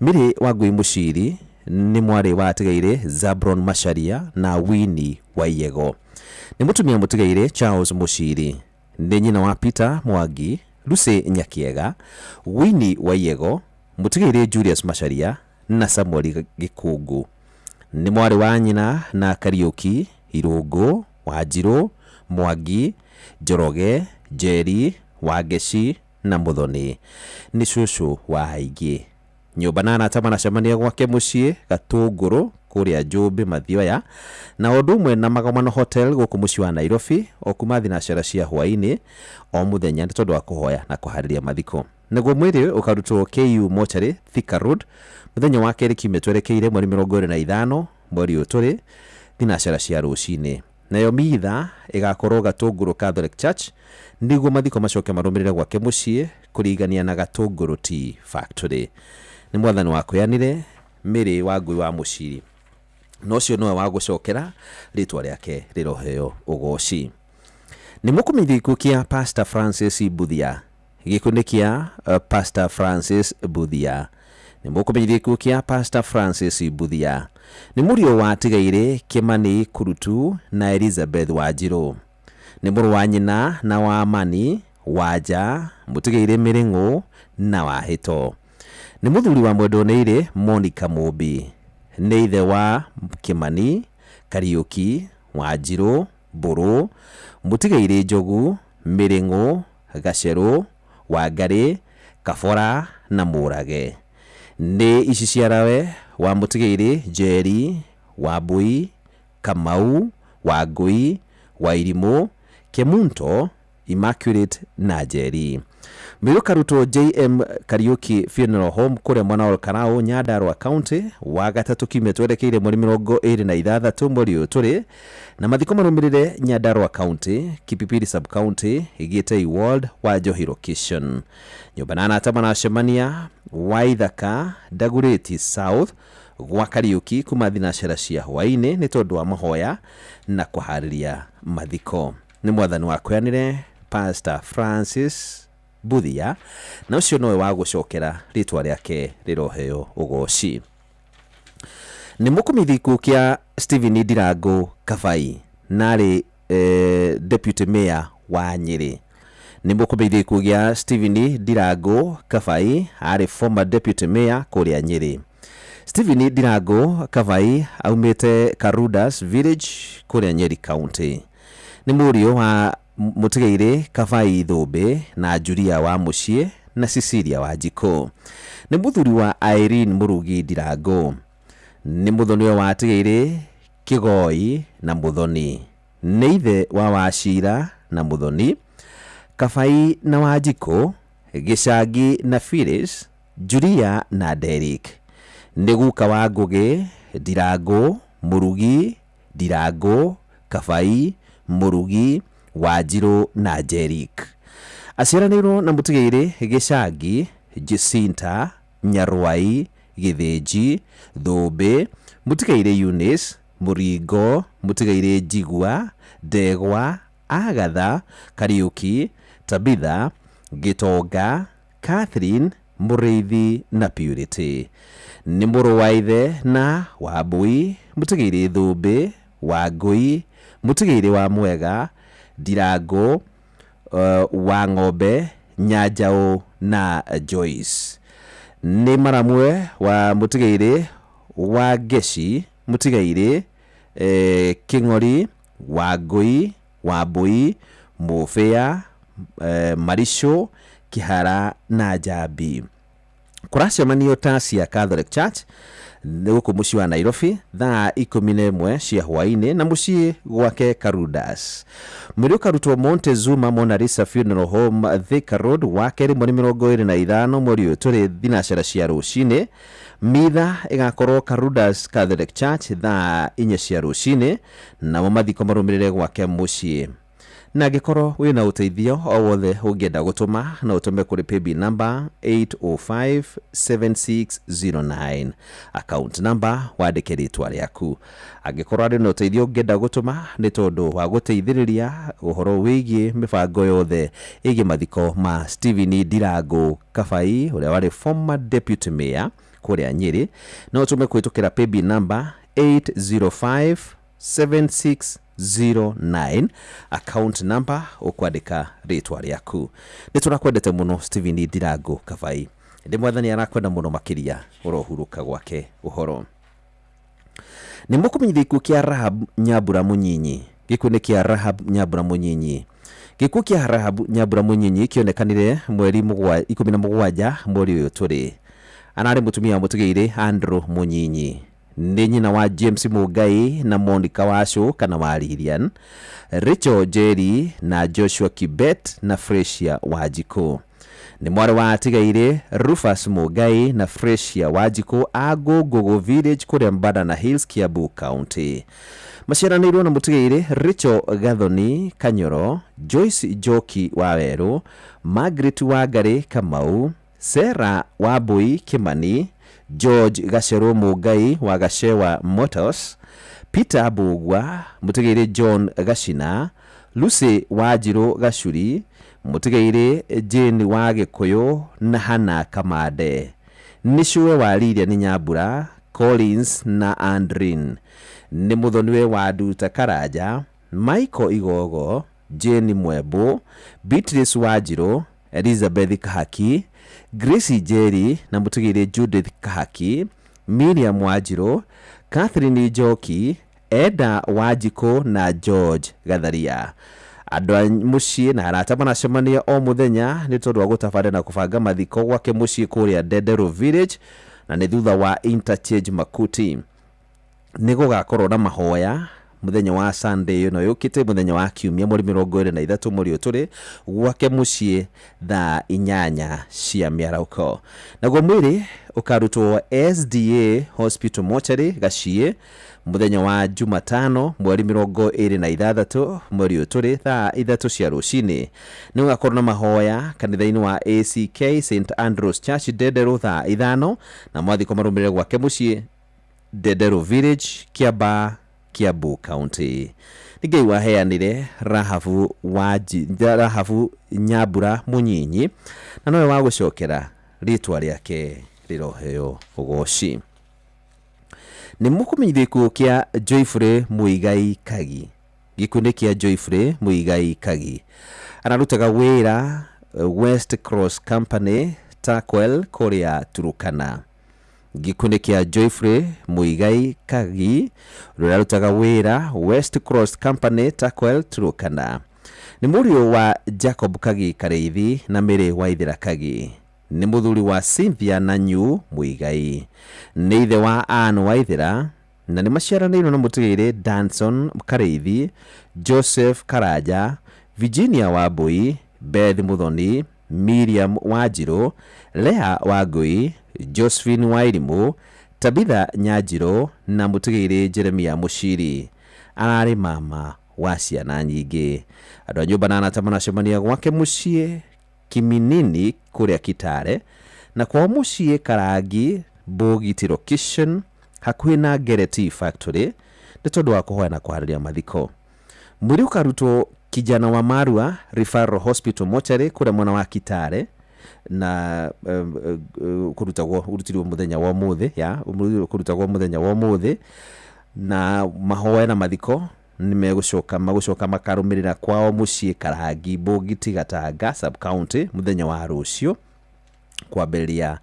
Mĩrĩ wa Ngũi Mũciri nĩ mwarĩ wa atigairĩ Zabron Macharia na Winnie Waiyego. Nĩ mũtumia mũtigairĩ Charles Mũciri. Nĩ nyina wa Peter Mwangi, Lucy Nyakiega, Winnie Waiyego, mũtigairĩ Julius Macharia na Samuel Gĩkũngũ. Nĩ mwarĩ wa nyina na Kariũki, Irũngũ, Wanjirũ, Mwangi, Njoroge, Njeri, Wangeci na Mũthoni. Nĩ cũcũ wa aingĩ. Nyũmba na arata maracemania gwake mũciĩ Gatũngũrũ kũrĩa Njũmbĩ Mathioya, na ũndũ ũmwe na Magomano Hotel gũkũ mũciĩ wa Nairobi, o kuma thinacara cia hwaĩ-inĩ o mũthenya, nĩ tondũ wa kũhoya na kũharĩria mathiko. Naguo mwĩrĩ ũkarutwo KU Mortuary, Thika Road, mũthenya wa kerĩ kiumia twerekeire, mweri 25 mweri ũyũ tũrĩ, thinacara cia rũcinĩ. Nayo mitha ĩgakorwo Gatũngũrũ Catholic Church, nĩguo mathiko macoke marũmĩrĩre gwake mũciĩ kũringania na Gatũngũrũ Tea Factory. Nĩ mwathani wakwĩanire Mĩrĩ wa Ngũi wa Mũciri, na ũcio nĩwe wa gũcokera, rĩtwa rĩake rĩroheo ũgoci. Nĩ mũkũmenyithia gĩkuũ kĩa Pastor Francis Mbuthia. Gĩkuũ nĩ kĩa Pastor Francis Mbuthia. Nĩ mũkũmenyithia gĩkuũ kĩa Pastor Francis Mbuthia. Nĩ mũriũ wa Tigairĩ Kĩmani Kurutu na Elizabeth Wanjirũ. Nĩ mũrũ wa nyina na wa Mani Wanja, mũtigairĩ Mĩrĩng'ũ na Wahĩto. Nĩ mũthuri wa mwendwo nĩ Monica Mũmbi. Nĩ ithe wa Kĩmani, Kariũki, Wanjirũ, Mbũrũ, mũtigairĩ Njogu, Mĩrĩng'ũ, Gacerũ, Wangarĩ, Kabora na Mũrage. Nĩ ici ciarawe wa mũtigairĩ Njeri, Wambui, Kamau, Wangũi, Wairimũ, Kemunto, Immaculate na Njeri. Mwĩrĩ ũkarutwo JM Kariuki Funeral Home kũrĩa mwena wa Olkalau, Nyandarua County, Wagatatũ kiumia twerekeire mweri 26 mweri ũyũ tũrĩ, na mathiko marũmĩrĩre Nyandarua County, Kipipiri Sub County, Gitei Ward, Wanjohi Location. Nyũmba na arata maracemania Waithaka, Dagoretti South, gwa Kariuki kuma thinacera cia hwaĩ-inĩ nĩ tondũ wa mahoya na kũharĩria mathiko. Nĩ mwathani wakweanire Pastor Francis Mbuthia, na ũcio nowe wa gũcokera rĩtwa rĩake rĩroheo ũgoci. Nĩ mũkũmithi gĩkuũ kĩa Stephen Ndirango Kabai na arĩ deputy mayor wa Nyĩrĩ. Nĩ mũkũmenyithia gĩkuũ gĩa Stephen Ndirango Kabai, arĩ former deputy mayor kũrĩa Nyĩrĩ. Stephen Ndirango Kabai aumĩte Karudas village kũrĩa Nyeri County. Nĩ mũriũ wa mũtigairĩ Kabai Thũmbĩ na Julia wa Mũciĩ na Cecilia wa Njikũ. Nĩ mũthuri wa Irene Mũrugi Ndirango. Nĩ mũthoniwe wa atigairĩ Kĩgoi na Mũthoni. Nĩ ithe wa Wachira na Mũthoni, Kabai na Wanjikũ, Gĩcangi na Phyllis, Julia na Derrick. Nĩ guka wa Ngũgĩ, Ndirango, Mũrugi, Ndirango, Kabai, Mũrugi, Wanjirũ na Jerick. Aciaranĩirwo na mũtigairĩ Gĩcangi, Jacinta, Nyarwai, Gĩthĩnji, Thũmbĩ, mũtigairĩ Eunice, Mũringo, mũtigairĩ Njigua, Ndegwa, Agatha, Kariũki, Tabitha, Gĩtonga, Catherine, Mũrĩithi na Purity. Nĩ mũrũ wa ithe na Wambui, mũtigairĩ Thũmbĩ, Wangũi, mũtigairĩ wa Mwega, Ndirango, wa Ng'ombe, Nyanjaũ na Joyce. Nĩ maramwe wa mũtigairĩ wa Ngeci, mũtigairĩ Kĩng'ori, Wangũi, Wambui, Mũbĩa, Maricũ, Kĩhara na Njambi. Kũracemanio Tasia Catholic Church gũkũ mũciĩ wa Nairobi thaa 11 cia hwaĩ-inĩ na mũciĩ gwake Karudas. Mwĩrĩ ũkarutwo Montezuma Mona Lisa Funeral Home, Thika Road, Wakerĩ mweri 25 mweri ũyũ tũrĩ thinacera cia rũcinĩ. Mitha ĩgakorwo Karudas Catholic Church thaa 4 cia rũcinĩ, namo mathiko marũmĩrĩre gwake mũciĩ. Na angĩkorwo wĩna ũteithio o wothe ũngĩenda gũtũma, no ũtũme kũrĩ paybill number 8057609, account number wandĩke rĩtwa rĩaku. Angĩkorwo arĩ na ũteithio ũngĩenda gũtũma nĩ tondũ wa gũteithĩrĩria ũhoro wĩgiĩ mĩbango yothe ĩgiĩ mathiko ma Stephen Ndirango Kabai, ũrĩa warĩ former deputy mayor kũrĩa Nyĩrĩ, no ũtũme kũhĩtũkĩra paybill number 8057609, account number ũkwandĩka rĩtwa rĩaku. Nĩ tũrakwendete mũno Stephen Ndirango Kabai, ndĩ mwathani arakwenda mũno makĩria, ũrohurũka gwake ũhoro. Nĩ mũkũmenyithia gĩkuũ kĩa Rahab Nyambura Mũnyinyi. Gĩkuũ nĩ kĩa Rahab Nyambura Mũnyinyi. Gĩkuũ kĩa Rahab Nyambura Mũnyinyi kĩonekanire mweri 17 mweri ũyũ tũrĩ. Ararĩ mũtumia wa mũtigairĩ Andrew Mũnyinyi. Nĩ nyina wa James Mũngai na Monica Wacũ kana wa Lilian, Rachel Njeri na Joshua Kibet na Fresia Wanjikũ. Nĩ mwarĩ wa atigairĩ Rufus Mũngai na Fresia Wanjikũ a Ngũngũgũ Village kũrĩa Mbadana Hills, Kiambu County. Maciaranĩirwo na mũtigairĩ Rachel Gathoni Kanyoro, Joyce Njoki wa Werũ, Margaret Wangarĩ Kamau, Sarah Wambui Kimani, George Gacerũ Mũngai wa Gacewa Motors, Peter Mbũgua, mũtigairĩ John Gacina, Lucy Wanjirũ Gacuri, mũtigairĩ Jane wa Gĩkũyũ na Hannah Kamande. Nĩ cũwe wa Lilian Nyambura, Collins na Andrin. Nĩ mũthoniwe wa Nduta Karanja, Michael Igogo, Jane Mwembũ, Beatrice Wanjirũ, Elizabeth Kahaki, Grace Njeri na mũtigairĩ Judith Kahaki, Miriam Wanjirũ, Catherine Njoki, Eda Wanjikũ na George Gatharia. Andũ a mũciĩ na arata maracemania o mũthenya nĩ tondũ wa gũtabania na kũbanga mathiko gwake mũciĩ kũrĩa Ndenderũ Village, na nĩ thutha wa interchange Makuti. Nĩ gũgakorwo na mahoya Mũthenya wa Sunday ĩno yũkĩte, mũthenya wa kiumia, mweri 23 mweri ũyũ tũrĩ, gwake mũciĩ thaa 8 cia mĩarauko. Naguo mwĩrĩ ũkarutwo SDA Hospital Mortuary Gaciĩ mũthenya wa Jumatano, mweri 26 mweri ũyũ tũrĩ, thaa 3 cia rũcinĩ. Nĩ ũgakorwo na mahoya kanitha-inĩ wa ACK St Andrews Church Ndenderũ thaa 5, na mwathiko marũmĩrĩre gwake mũciĩ Ndenderũ Village, Kĩambaa, Kiambu County. Nĩ Ngai waheanire Rahabu wa Rahabu Nyambura Mũnyinyi, na nowe wa gũcokera, rĩtwa rĩake rĩroheo ũgoci. Nĩ mũkũmenyithio gĩkuũ kĩa Joyfrey Muigai Kagi. Gĩkuũ nĩ kĩa Joyfrey Muigai Kagi, ararutaga wĩra West Cross Company Turkwel kũrĩa Turukana. Gĩkuũ nĩ kĩa Joyfrey Muigai Kagi, ũrĩa ũrarutaga wĩra West Cross Company Turkwel Turukana. Nĩ mũriũ wa Jacob Kagi Karĩithi na Mary Waithĩra Kagi. Nĩ mũthuri wa Cynthia Nanyu Muigai. Nĩ ithe wa Ann Waithĩra, na nĩ maciaranĩirwo na mũtigĩrĩ Danson Karĩithi, Joseph Karanja, Virginia Wambui, Beth Muthoni, Miriam Wanjirũ, Lea Wangui, Josephine Wairimũ, Tabitha Nyanjirũ na mũtigĩrĩ Jeremia Mũciri. Ararĩ mama wa ciana nyingĩ. Andũ a nyũmba na arata maracemania gwake mũciĩ Kiminini kũrĩa Kitale, na kwao mũciĩ Karangi Mbũgiti location hakuhĩ na Ngere Tea Factory, nĩ tondũ wa kũhoya na kũharĩria mathiko. Mwĩrĩ ũkarutwo Kijana wa Marua Referral Hospital Mortuary kũrĩa mwena wa Kitale, na kũrutagwo ũrutirwo mũthenya wa ũmũthĩ ya kũrutagwo mũthenya wa ũmũthĩ, na mahoya na mathiko nĩ megũcoka magũcoka makarũmĩrĩra kwao mũciĩ Karangi Mbũgiti Gatanga sub county mũthenya wa rũciũ kwambĩrĩria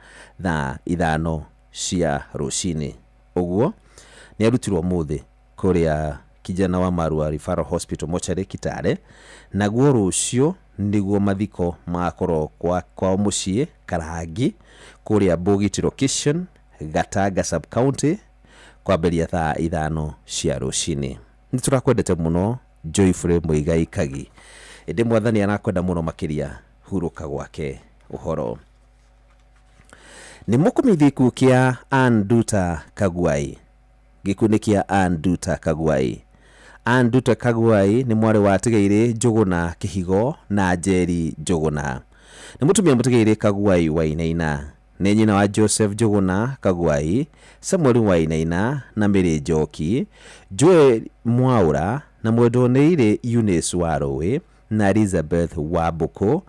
thaa 5 cia rũcinĩ. Ũguo nĩ arutirwo ũmũthĩ kũrĩa Kijana wa Marua Referral Hospital Mortuary Kitale, naguo rũciũ nĩguo mathiko magakorwo kwao mũciĩ Karangi kũrĩa Mbũgiti location Gatanga sub county kwambĩrĩria thaa 5 cia rũcinĩ. Nĩ tũrakwendete mũno Joyfrey Muigai Kagi, ĩndĩ mwathani arakwenda mũno makĩria, hurũka gwake ũhoro. Nĩ mũkũmenyithio gĩkuũ kĩa Ann Duta Kaguai. Gĩkuũ nĩ kĩa Ann Duta Kaguai. Ann Duta Kaguai nĩ mwarĩ wa Tigairĩ Njũgũna Kĩhigo na Njeri Njũgũna. Nĩ mũtumia mũtigairĩ Kaguai Wainaina. Nĩ nyina wa Joseph Njũgũna Kaguai, Samuel Wainaina na Mary Njoki, Joel Mwaũra na mwendwo nĩ Eunice Warũĩ na Elizabeth Wambũkũ,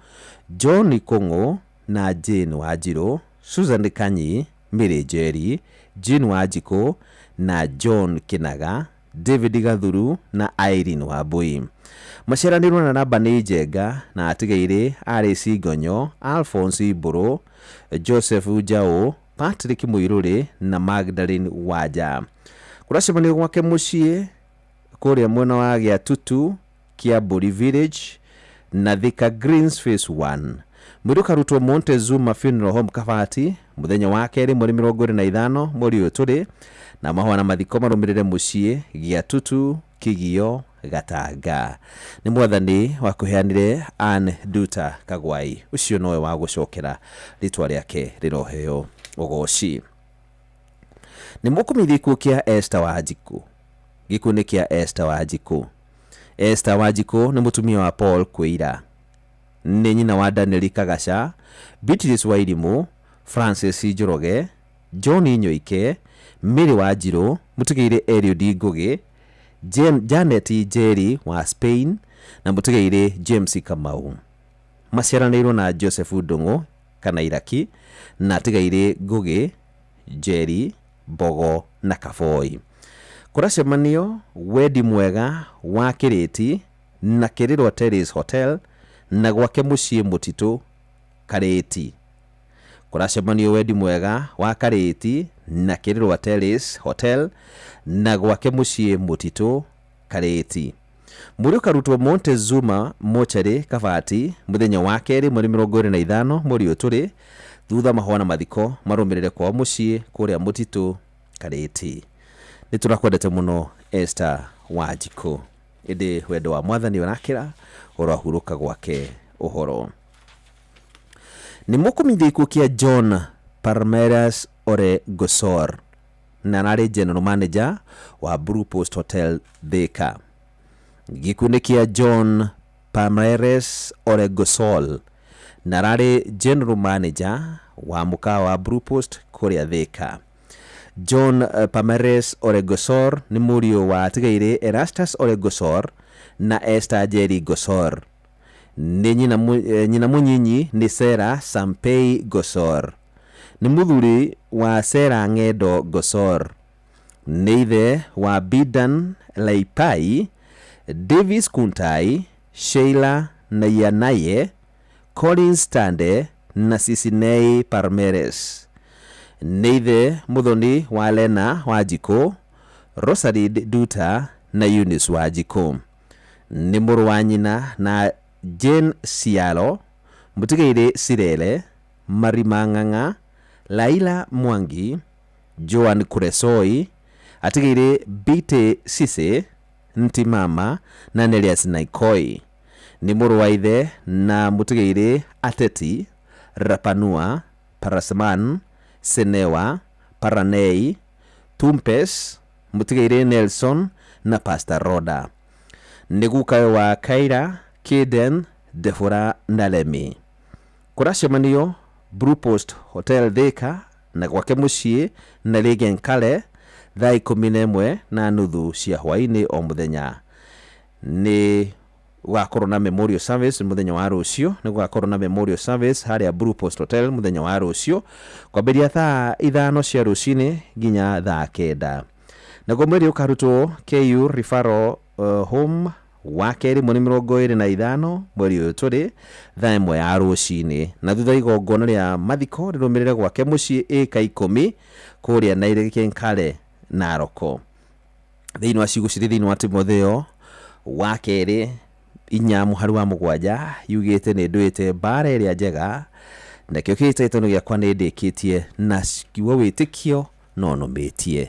John Kũng'ũ na Jane Wanjirũ, Susan Kanyi, Mary Njeri, Jean Wanjikũ na John Kĩnaga, David Gathuru na Irene Wambui. Maciaranĩirwo na Nabani Njenga na atigairĩ Alice Ngonyo, Alphonse Mbũrũ, Joseph Njaũ, Patrick Mũirũrĩ na Magdalene Wanja. Kũracemanio gwake mũciĩ kũrĩa mwena wa Gĩatutu, Kĩambũri Village na Thika Greens Phase 1. Mwĩrĩ ũkarutwo Montezuma Funeral Home Kabati mũthenya wa kerĩ mweri 25 mweri ũyũ tũrĩ, na mahoya na mathiko marũmĩrĩre mũciĩ Gĩatutu Kĩgio Gatanga. Nĩ mwathani wa kũheanire Ann Duta Kagwai, ũcio nowe wa gũcokera, rĩtwa rĩake rĩroheo ũgoci. Nĩ mũkũmenyithio gĩkuũ kĩa Esther Wanjikũ. Gĩkuũ nĩ kĩa Esther Wanjikũ. Esther Wanjikũ nĩ mũtumia wa Paul Kwĩira. Nĩ nyina wa Daniel Kagaca, Beatrice Wairimũ, Francis Njoroge, John Nyoike, Mary Wanjirũ, mũtigairĩ Eliud Ngũgĩ, Janet Njeri wa Spain na mũtigairĩ James Kamau. Maciaranĩirwo na Joseph Ndung'u kana Iraki na atigairĩ Ngũgĩ, Njeri, Mbogo na Kaboi. Kũracemanio wendi mwega wa Kĩrĩti na Kĩrĩrwa Terrace Hotel na gwake mũciĩ Mũtitũ Karĩti. Kũracemanio wendi mwega wa Karĩti na Kĩrĩrwa Terrace Hotel na gwake mũciĩ Mũtitũ Karĩti. Mwĩrĩ ũkarutwo Montezuma Mortuary Kabati mũthenya wa kerĩ mweri 25 mweri ũyũ tũrĩ, thutha mahoya na mathiko marũmĩrĩre kwao mũciĩ kũrĩa Mũtitũ Karĩti. Nĩ tũrakwendete mũno Esther Wanjikũ, ĩndĩ wendo wa mwathani ũrakĩra ũrohurũka gwake ũhoro. Nĩ mũkũmenyithia gĩkuũ kĩa John Parmeras Ore Gosor, na ararĩ general manager wa Blue Post Hotel Thika. Gĩkuũ nĩ kĩa John Palmares Oregosol, na ararĩ general manager wa mũkawa wa Blue Post kũrĩa Thika. John Palmares Oregosor nĩ mũriũ wa atigairĩ Erastus Oregosor na Esther Njeri Gosor. Nĩ nyina mũnyinyi nĩ Sarah Sampei Gosor. Nĩ mũthuri wa Sarah Ng'endo Gosor. Nĩ ithe wa Bidan Laipai, Davis Kuntai, Sheila Nayanaye, Collins Tande na Sisinei Parmeres. Nĩ ithe mũthoni wa Lena Wanjikũ, Rosalind Duta na Eunice Wanjikũ. Nĩ mũrũ wa nyina na Jane Sialo, Mũtigairĩ Sirele, Marima Ng'ang'a, Laila Mwangi, Joan Kuresoi, atigairĩ Bite Sise, Ntimama na Nelias Naikoi. Nĩ mũrũ wa ithe na mũtigairĩ Ateti, Rapanua, Parasman, Senewa, Paranei, Tumpes, mũtigairĩ Nelson na Pastor Roda. Nĩ gukawe wa Kaira, Kiden, Defora na Lemi. Kũracemanio Blue Post Hotel Thika na gwake mũciĩ na Regan Kale thaa 11:30 cia hwaĩ-inĩ o mũthenya. Nĩ gũgakorwo na memorial service mũthenya wa rũciũ. Nĩ gũgakorwo na memorial service harĩa Blue Post Hotel mũthenya wa rũciũ kwambĩrĩria thaa 5 cia rũcinĩ nginya thaa 9. Naguo mwĩrĩ ũkarutwo KU Referral Home wa kerĩ mweri 25 mweri ũyũ tũrĩ thaa 1 ya rũcinĩ, na thutha igongona rĩa mathiko rĩrũmĩrĩre gwake mũciĩ ĩka 10 kũrĩa Nairobi Kale Naroko. Thĩinĩ wa ciugo cirĩ thĩinĩ wa Timotheo wa kerĩ 4 mũhari wa 7 yugĩte nĩ ndũĩte mbara ĩrĩa njega, nakĩo kĩhĩtahĩtano gĩakwa nĩ ndĩkĩtie, na kiugo wĩtĩkio no nũmĩtie.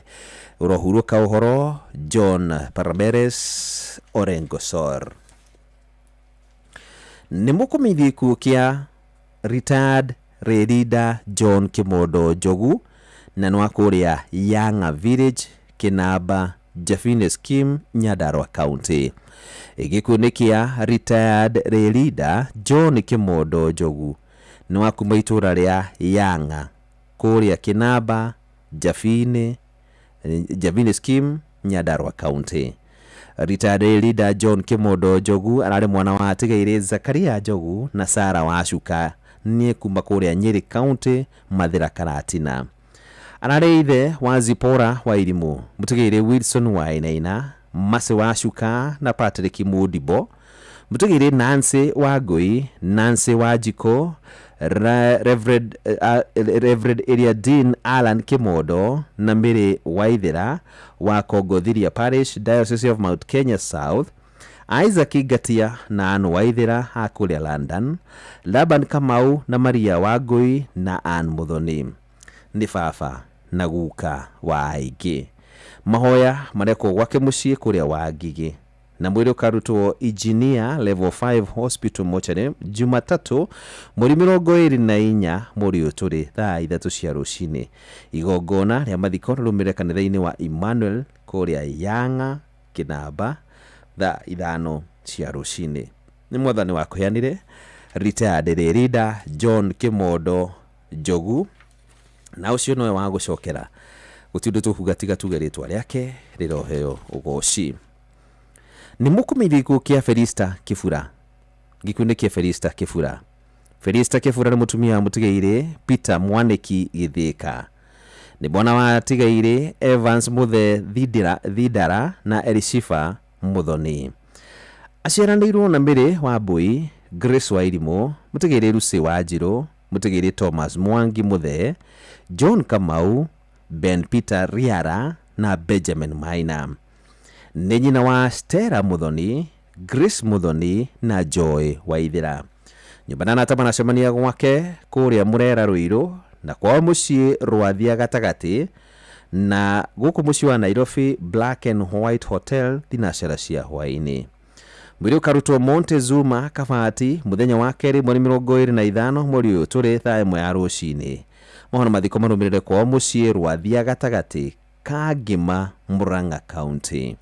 Ũrohurũka ũhoro John Parameres Orengosor. Nĩ mũkũmenyithia gĩkuũ kĩa retired Rerida John Kimondo Njogu, na nĩ wa kũrĩa Yanga Village, Kinamba, Jafine Scheme, Nyandarua County. Gĩkuũ nĩ kĩa retired Rerida John Kimondo Njogu, nĩ wa kuma itũũra rĩa Yanga kũrĩa Kinamba, Jafine Scheme, Nyandarua County. Retired Leader John Kimondo Njogu ararĩ mwana wa atigairĩ Zakaria Njogu na Sara Wacuka, nĩ kuma kũrĩa Nyeri County, Mathĩra Karatina. Ararĩ ithe wa Zipora wa Irimũ, mũtigairĩ Wilson wa Inaina, Mase Wacuka na Patrick Mudibo, mũtigairĩ Nancy wa Ngui, Nancy wa Njiko, Reverend Area Dean Alan Kimondo na Mary Waithera wa Kongothiria Parish, Diocese of Mount Kenya South, Isaac Ngatia na Ann Waithera a kũrĩa London, Laban Kamau na Maria Wangui na Ann Muthoni. Nĩ baba na guka wa aingĩ. Mahoya marekwo gwake mũciĩ kũrĩa Wangigĩ, na mwĩrĩ ũkarutwo Engineer Level 5 Hospital Mortuary Jumatatu mweri 24 mweri ũyũ tũrĩ thaa 3 cia rũcinĩ. Igongona rĩa mathiko rĩrũmĩrĩre kanitha-inĩ wa Emmanuel kũrĩa Yanga Kinamba thaa 5 cia rũcinĩ. Nĩ mwathani wakũheanire retired Leader John Kimondo Njogu, na ũcio nowe wa gũcokera. Gũtirĩ ũndũ tũkuga tiga tuge rĩtwa rĩake rĩroheo ũgoci. Nĩ mũkũmenyithia gĩkuũ kĩa Felista Kĩbura. Gĩkuũ nĩ kĩa Felista Kĩbura. Felista Kĩbura nĩ mũtumia wa mũtigairĩ Peter Mwaniki Gĩthĩka. Nĩ mwana wa atigairĩ Evans Muthe Thindara na Elishifa Muthoni. Aciaranĩirwo na Mary wa Mbui, Grace wa Irimũ, mũtigairĩ Lucy wa Njirũ, mũtigairĩ Thomas Mwangi Muthe, John Kamau, Ben Peter Riara na Benjamin Maina. Nĩ nyina wa Stella Muthoni, Grace Muthoni na Joy Waithera. Nyũmba na anata maracemania gwake kũrĩa Mũrera Rũirũ, na kwao mũciĩ Rwathia gatagatĩ, Na gũkũ mũciĩ wa Nairobi, Black and White Hotel, thinacara cia hwaĩ-inĩ. Mwĩrĩ ũkarutwo Montezuma Kabati mũthenya wa kerĩ mweri 25 mweri ũyũ tũrĩ thaa 1 ya rũcinĩ. Mohoro mathiko marũmĩrĩre kwao mũciĩ Rwathia gatagatĩ ka Ngĩma, Murang'a County.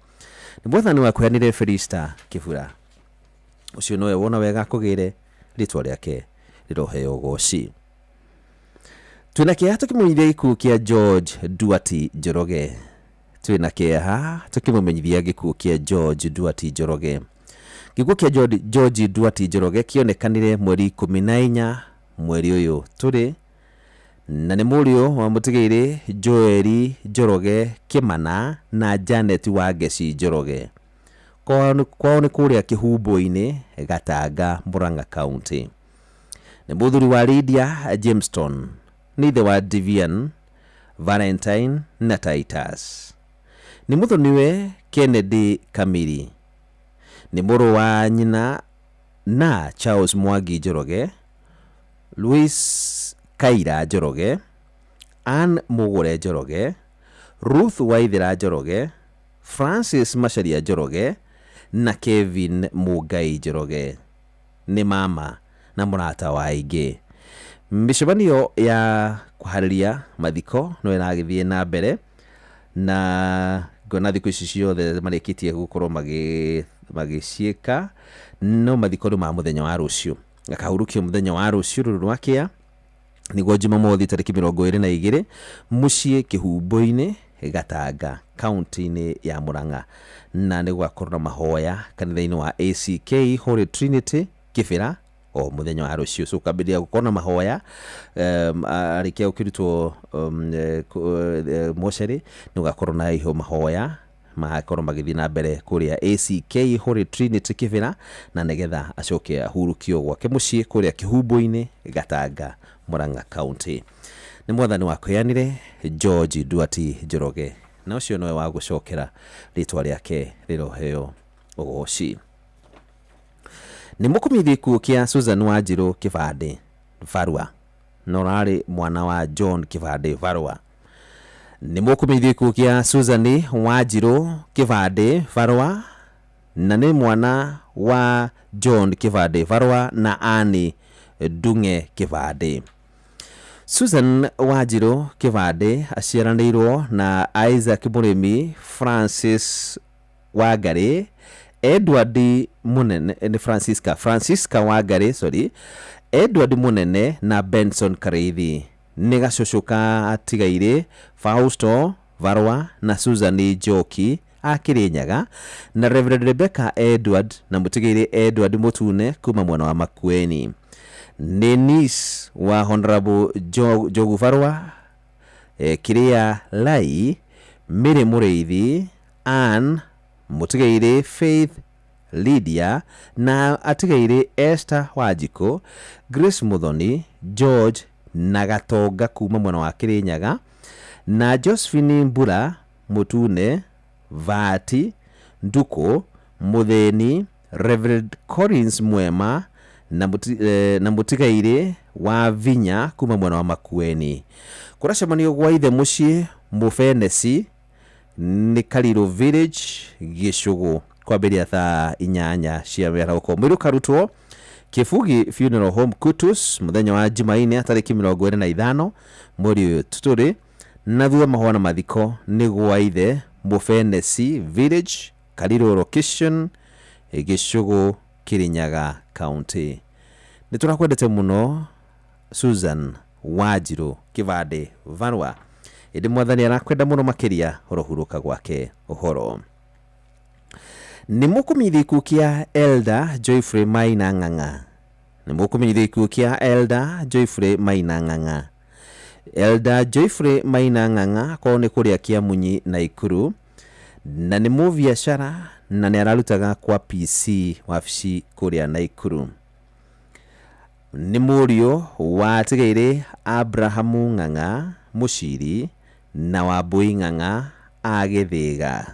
Nĩ mwathani wakũheanire Felista Kĩbura. Ũcio nowe wona wega akũgĩre, rĩtwa rĩake rĩroheo ũgoci. Twĩna kĩeha tũkĩmũmenyithia gĩkuũ kĩa George Duati Njoroge. Twĩna kĩeha tũkĩmũmenyithia gĩkuũ kĩa George Duati Njoroge. Gĩkuũ kĩa George Duati Njoroge kĩonekanire mweri 14 mweri ũyũ tũrĩ, na nĩ mũriũ wa mũtigĩrĩ Joeli Njoroge Kĩmana na Janet Wangeci Njoroge. Kwao nĩ kũrĩa Kĩhumbũ-inĩ, Gatanga, Murang'a County. Nĩ mũthuri wa Lydia Jameston, nĩ ithe wa Divian, Valentine na Titus. Nĩ mũthoniwe Kennedy Kamiri. Nĩ mũrũ wa nyina na Charles Mwangi Njoroge, Louis Kaira Njoroge, Ann Mugure Njoroge, Ruth Waithera Njoroge, Francis Macharia Njoroge na Kevin Mungai Njoroge. Nĩ mama na mũrata wa aingĩ. Mĩcemanio ya kũharĩria mathiko no ĩragĩthiĩ na mbere, na ngona thikũ ici ciothe marĩkĩtie gũkorwo magĩciĩka, no mathiko nĩ ma mũthenya wa rũciũ. Gakahurũkio mũthenya wa rũciũ rũrũ rwa kĩa, nĩguo Jumamothi tarĩki 22 mũciĩ Kĩhumbũ-inĩ, Gatanga, kaunti-inĩ ya Murang'a, na nĩ gũgakorwo na mahoya kanitha-inĩ wa ACK Holy Trinity Kĩbĩra o mũthenya wa rũciũ. So kwambĩrĩria gũkorwo na mahoya, arĩkia gũkĩrutwo mocerĩ, nĩ gũgakorwo na iho mahoya magakorwo magĩthiĩ na mbere kũrĩa ACK Holy Trinity Kĩbĩra, na nĩgetha acoke ahurũkio gwake mũciĩ kũrĩa Kĩhumbũ-inĩ, Gatanga, Murang'a County. Nĩ mwathani wakũheanire George Duati Njoroge, na ũcio nowe wa gũcokera rĩtwa rĩake rĩroheo ũgoci. Nĩ mũkũmithia gĩkuũ kĩa Susan Wanjirũ Kĩbandĩ Barua, na ũrarĩ mwana wa John Kĩbandĩ Barua. Nĩ mũkũmithia gĩkuũ kĩa Susan Wanjirũ Kĩbandĩ Barua, na nĩ mwana wa John Kĩbandĩ Barua na Anne Ndung'e Kĩbandĩ. Susan Wanjirũ Kĩbandĩ aciaranĩirwo na Isaac Mũrĩmi, Francis Wangari, Edward Munene, nĩ Francisca Wangari, sorry, Edward Munene na Benson Karĩithi. Nĩ gacũcũ ka atigairĩ Fausto Varwa na Susan Njoki a Kĩrĩnyaga, na Reverend Rebecca Edward na mũtigĩrĩ Edward Mũtune kuma mwena wa Makueni. Nĩ niece wa Honorable Njogu Varwa, Kĩrĩa Lai, Mary Mũrĩithi, Ann mũtigĩrĩ Faith Lydia na atigairĩ Esther Wanjikũ, Grace Muthoni, George na Gatonga kuma mwena wa Kĩrĩnyaga, na Josephine Mbura Mũtune, Vati Nduku Mũthĩni, Reverend Collins Mwema na mũtigairĩ wa Vinya kuma mwena wa Makueni. Kũracemanio gwa ithe mũciĩ Mũbenesi nĩ Karirũ Village Gĩcũgũ kwambĩrĩria thaa 8 cia mĩarahũko. Mwĩrĩ ũkarutwo Kĩbugi Funeral Home Kutus mũthenya wa Jumaine tarĩki 25 mweri ũyũ tũrĩ, na thutha mahoya na mathiko nĩ gwa ithe Mũbenesi Village Karirũ Location Gĩcũgũ Kĩrĩnyaga County. Nĩ tũrakwendete mũno Susan Wanjirũ Kĩbandĩ Varwa, ĩndĩ mwathani arakwenda mũno makĩria ũrohurũka gwake ũhoro. Nĩ mũkũmenyithia gĩkuũ kĩa Elder Joyfrey Maina Ng'ang'a. Nĩ mũkũmenyithia gĩkuũ kĩa Elder Joyfrey Maina Ng'ang'a. Elder Joyfrey Maina Ng'ang'a kwao nĩ kũrĩa Kĩamunyi Naikuru, na nĩ mũbiacara na nĩ ararutaga kwa PC wabici kũrĩa Naikuru. Nĩ mũriũ wa atigairĩ Abrahamu Ng'ang'a Mũciri na Wambui Ng'ang'a a Gĩthĩga.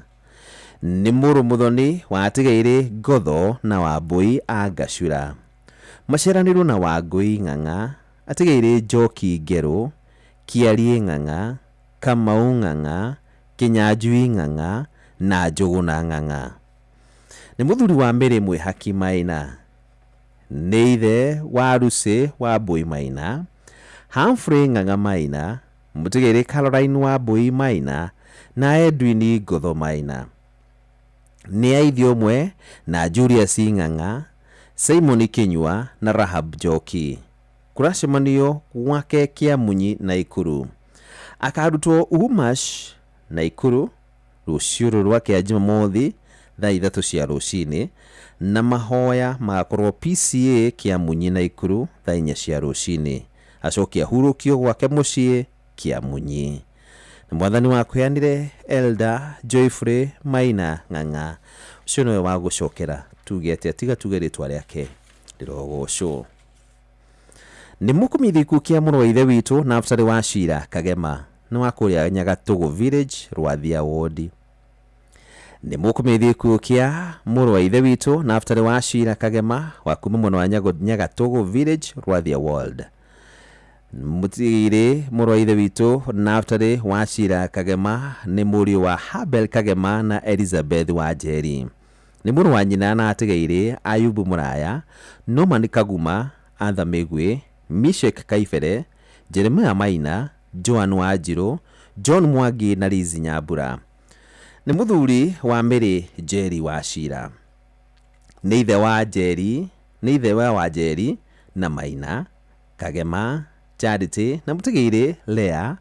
Nĩ mũrũ mũthoni wa atigairĩ Ngotho na Wambui a Ngacura. Maciaranĩirwo na Wangui Ng'ang'a, atigairĩ Njoki Ngerũ, Kĩariĩ Ng'ang'a, Kamau Ng'ang'a, Kĩnyanjui Ng'ang'a na Njũgũna Ng'ang'a. Nĩ mũthuri wa Mary Mwĩhaki Maina. Nĩ ithe wa Lucy Wambui Maina, Humphrey Ng'ang'a Maina, Mũtigairĩ Caroline Wambui Maina na Edwin Ngotho Maina. Nĩ a ithe ũmwe na Julius Ng'ang'a, Simon Kĩnyua na Rahab Njoki. Kũracemanio gwake Kĩamunyi Naikuru. Akarutwo Umash Naikuru rũciũ rũrũ rwa kĩa Jumamothi thaa ithatũ cia rũcinĩ na mahoya magakorwo PCA Kĩamunyi Naikuru thaa inya cia rũcinĩ. Acoke ahurũkio gwake mũciĩ Kĩamunyi. Nĩ mwathani wakũheanire Elder Joyfrey Maina Ng'ang'a ũcio nĩwe wa gũcokera tuge atĩa tiga tuge rĩtwa rĩake rĩrogocwo. Nĩ mũkũmithia gĩkuũ kĩa mũrũ wa ithe witũ Naftali wa Cira Kagema nĩ wa kũrĩa Nyagatũgũ Village, Rwathia Ward. Nĩ mũkũmithia gĩkuũ kĩa mũrũ wa ithe witũ Naftali wa Cira Kagema wa kuma mwena wa Nyagatũgũ Village, Rwathia Ward. Mũtigĩrĩ mũrũ wa ithe witũ Naftali wa Cira Kagema nĩ mũriũ wa Habel Kagema na Elizabeth wa Njeri. Nĩ mũrũ wa nyina na atigĩrĩ Ayubu Mũraya, Norman Kaguma, Arthur Mĩgwi, Mishek Kaibere, Jeremiah Maina, Joan Wanjirũ, John Mwangi na Liz Nyambura. Nĩ mũthuri wa Mary Njeri wa Cira. Nĩ ithe wa Njeri, nĩ ithe wa Wanjeri na Maina, Kagema, Charity na mũtigĩirĩ Lea,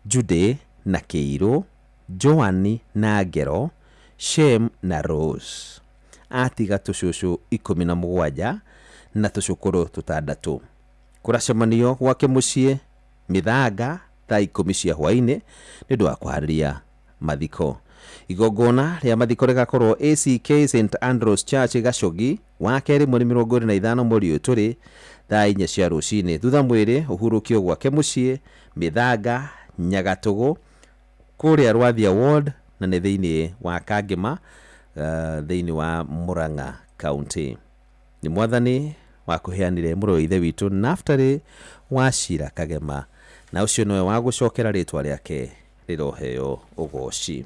Jude na Kĩirũ, Joan na Ngero, Shem na Rose. Atiga tũcũcũ 17 na tũcũkũrũ tũtandatũ. Kũracemanio gwake mũciĩ Mĩthanga thaa 10 cia hwaĩ-inĩ nĩ ũndũ wa kũharĩria mathiko. Igongona rĩa mathiko rĩgakorwo ACK St Andrews Church Gacogi wa kerĩ mweri 25 mweri ũyũ tũrĩ thaa 4 cia rũcinĩ. Thutha mwĩrĩ ũhurũkio gwake mũciĩ Mĩthanga Nyagatũgũ kũrĩa Rwathia Ward na nĩ thĩinĩ wa Kangema thĩinĩ wa Murang'a County. Nĩ mwathani wakũheanire mũrũ wa ithe witũ Naftali wa Cira Kagema na ũcio nĩwe wa gũcokera rĩtwa rĩake rĩroheo ũgoci.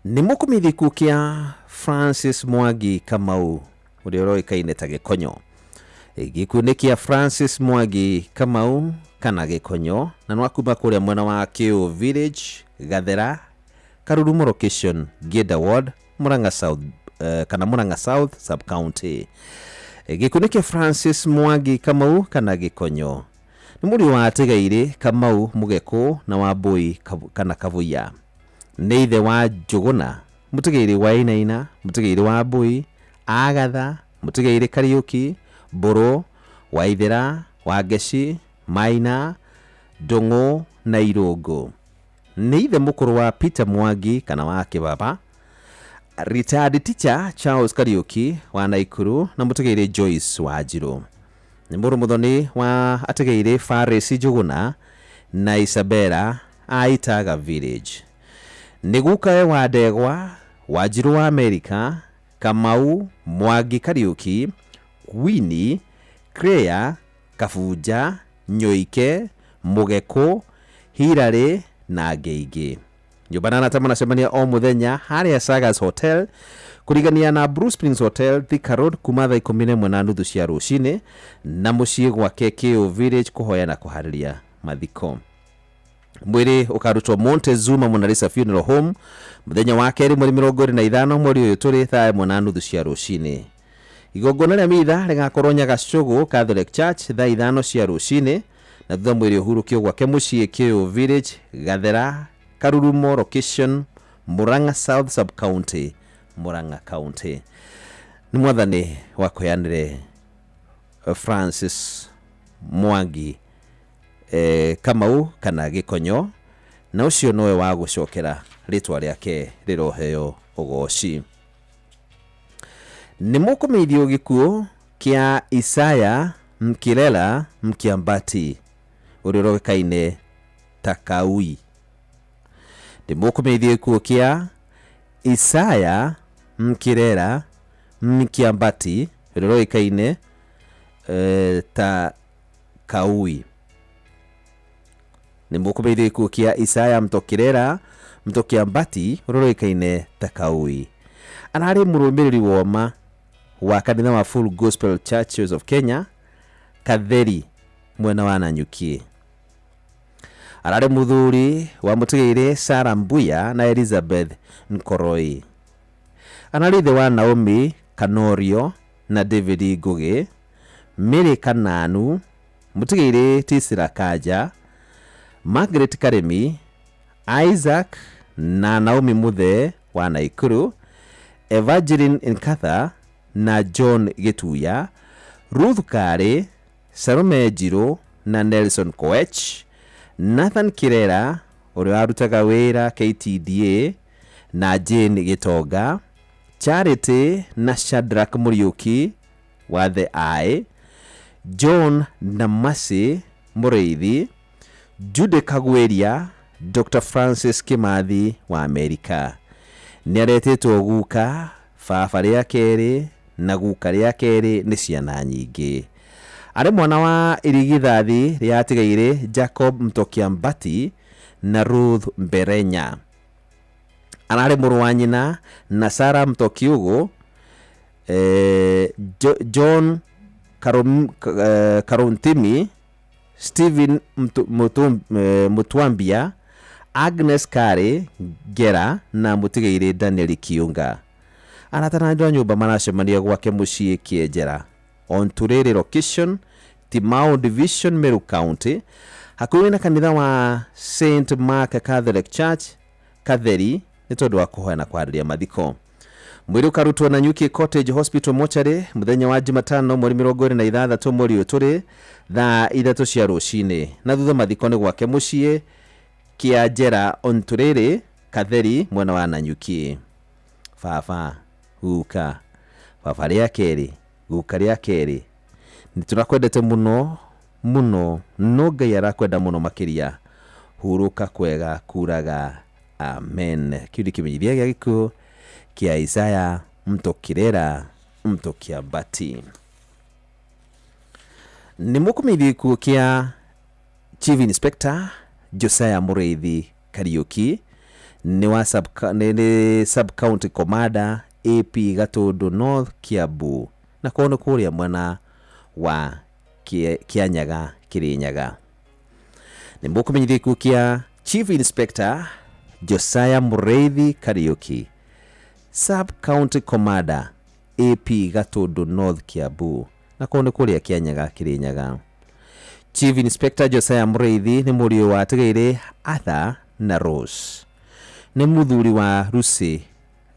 Nĩ mũkũmithi gĩkuũ kĩa Francis Mwangi Kamau ũrĩa ũroĩkaine ta Gĩkonyo. Gĩkuũ nĩ kĩa Francis Mwangi Kamau kana Gĩkonyo na nĩ wa kuma kũrĩa mwena wa Kĩũ Village, Gathera, Karurumo Location, Ngĩnda Ward, Murang'a South kana Murang'a South Sub County. Gĩkuũ nĩ kĩa Francis Mwangi Kamau kana Gĩkonyo. Nĩ mũriũ wa Atigairĩ Kamau Mũgekũ na Wambui kana Kabuya. Nĩ ithe wa Njũgũna, mũtigairĩ wa Inaina, mũtigairĩ wa Mbui, Agatha, mũtigairĩ Kariũki, Mbũrũ, Waithera, Wangeci, Maina, Ndũng'ũ na Irũngũ. Nĩ ithe mũkũrũ wa Peter Mwangi kana wa Kĩbaba, retired teacher Charles Kariũki wa Naikuru na mũtigairĩ Joyce Wanjirũ. Nĩ mũrũ mũthoni wa atigairĩ Faris Njũgũna na Isabella a Itaga Village. Nĩ gukawe wa Ndegwa, Wanjirũ wa Amerika, Kamau, Mwangi Kariũki, Winnie, Claire, Kabunja, Nyoike, Mũgekũ, Hilary na angĩ aingĩ. Nyũmba na arata maracemania o mũthenya harĩa Sagas Hotel kũrigania na Blue Springs Hotel Thika Road kuma thaa 11:30 cia rũcinĩ na mũciĩ gwake Kĩũ Village kũhoya na kũharĩria mathiko. Mwĩrĩ ũkarutwo Montezuma Monalisa Funeral Home mũthenya wa kerĩ mweri 25 mweri ũyũ tũrĩ thaa 1:30 cia rũcinĩ. Igongona rĩa mitha rĩgakorwo Nyagacũgũ Catholic Church thaa 5 cia rũcinĩ na thutha mwĩrĩ ũhurũkio gwake mũciĩ Kĩũ Village Gathera Karurumo Location Murang'a South Sub County Murang'a County. Nĩ mwathani wakũheanire Francis Mwangi Kamau kana Gĩkonyo na ũcio nowe wa gũcokera rĩtwa rĩake rĩroheo ũgoci. Nĩ mũkũmeithio gĩkuũ kĩa Isaya Mkilela Mkiambati ũrĩa ũroĩkaine ta Kaui. Nĩ mũkũmeithio gĩkuũ kĩa Isaya Mkirera Mkiambati ũrĩa ũroĩkaine ta Kaui. Nĩ mũkũmenyithio gĩkuũ kĩa Isaya Mtokirera Mtokiambati ũrĩa ũrĩkaine ta Kaui. Ararĩ mũrũmĩrĩri woma wa kanitha wa Full Gospel Churches of Kenya, Katheri, mwena wa Nanyuki. Ararĩ mũthuri wa mũtigairĩ Sarah Mbuya na Elizabeth Nkoroi. Ararĩ ithe wa Naomi Kanorio na David Ngugi, Mary Kananu, mũtigairĩ Tisira Kanja, Margaret Karemi, Isaac na Naomi Muthee wa Naikuru, Evangeline Nkatha na John Gĩtuya, Ruth Karĩ, Salome Njirũ na Nelson Koech, Nathan Kirera ũrĩa warutaga wĩra KTDA na Jane Gĩtonga, Charity na Shadrack Mũriũki wa The Eye, John na Mercy Mũrĩithi, Jude Kagweria, Dr. Francis Kimathi wa Amerika. Nĩ aretĩtwo guka, baba rĩa kerĩ na guka rĩa kerĩ nĩ ciana nyingĩ. Arĩ mwana wa irigithathi rĩa atigairĩ Jacob Mtokiambati na Ruth Mberenya. Ararĩ mũrũ wa nyina na Sarah Mtokiugo, John Karuntimi, Stephen Mutwambia, Agnes Kari Ngera na mũtigairĩ Daniel Kiunga. Arata na andũ a nyũmba maracemania gwake mũciĩ Kĩenjera, Onturĩrĩ location, Timau Division, Meru County, hakuhĩ na kanitha wa St Mark Catholic Church, Katheri, nĩ tondũ wa kũhoya na kwarĩria mathiko. Mwĩrĩ ũkarutwo na Nyuki Cottage Hospital Mortuary mũthenya wa Jumatano mweri 26 mweri ũyũ tũrĩ thaa 3 cia rũcinĩ, na thutha mathiko nĩ gwake mũciĩ Kĩanjera Onturĩrĩ, Katheri, mwena wa Nanyuki. Baba guka, baba rĩa kerĩ, guka rĩa kerĩ, nĩ tũrakwendete mũno mũno, no Ngai arakwenda mũno makĩria. Hurũka kwega kuraga, amen. Kĩu nĩ kĩmenyithia gĩa gĩkuũ kĩa Isaya Mtokirera Mtokiambati. Nĩ mũkũmenyithio gĩkuũ kĩa Chief Inspector Josiah Mũrĩithi Kariũki, nĩ wa sub, nĩ sub county commander AP Gatũndũ North Kiambu, na kwao nĩ kũrĩa mwena wa Kĩanyaga Kĩrĩnyaga. Nĩ mũkũmenyithio gĩkuũ kĩa Chief Inspector Josiah Mũrĩithi Kariũki, sub county commander AP Gatũndũ North Kiambu, na kwao nĩ kũrĩa Kĩanyaga Kĩrĩnyaga. Chief Inspector Josiah Mũrĩithi nĩ mũriũ wa atigairĩ Arthur na Rose, nĩ mũthuri wa Lucy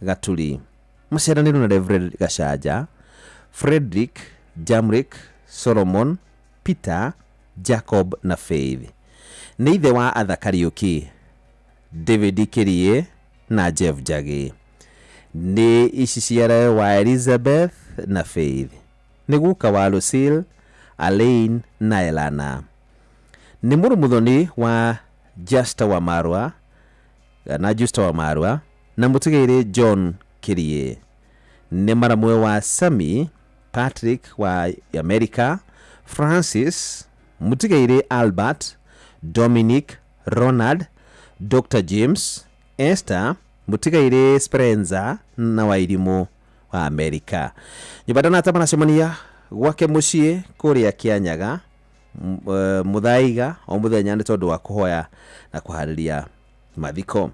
Gaturi, maciaranĩirwo na Reverend Gacanja, Frederick, Jamrick, Solomon, Peter, Jacob na Faith. Nĩ ithe wa Arthur Kariũki, David Kĩriĩ na Jeff Njagi. Nĩ iciciara wa Elizabeth na Faith. Nĩ guka wa Lucille, Alain na Elana. Nĩ mũrũ mũthoni wa Justa wa Marwa na Justa wa Marwa na mũtigairĩ John Kĩriĩ. Nĩ maramwe wa Sami Patrick wa America, Francis, mũtigairĩ Albert, Dominic, Ronald, Dr. James, Esther, mũtigairĩ Sperenza na Wairimũ wa America. Nyũmba ndanata maracemania gwake mũciĩ kũrĩa Kĩanyaga, Mũthaiga o mũthenya nĩ tondũ wa kũhoya na kũharĩria mathiko.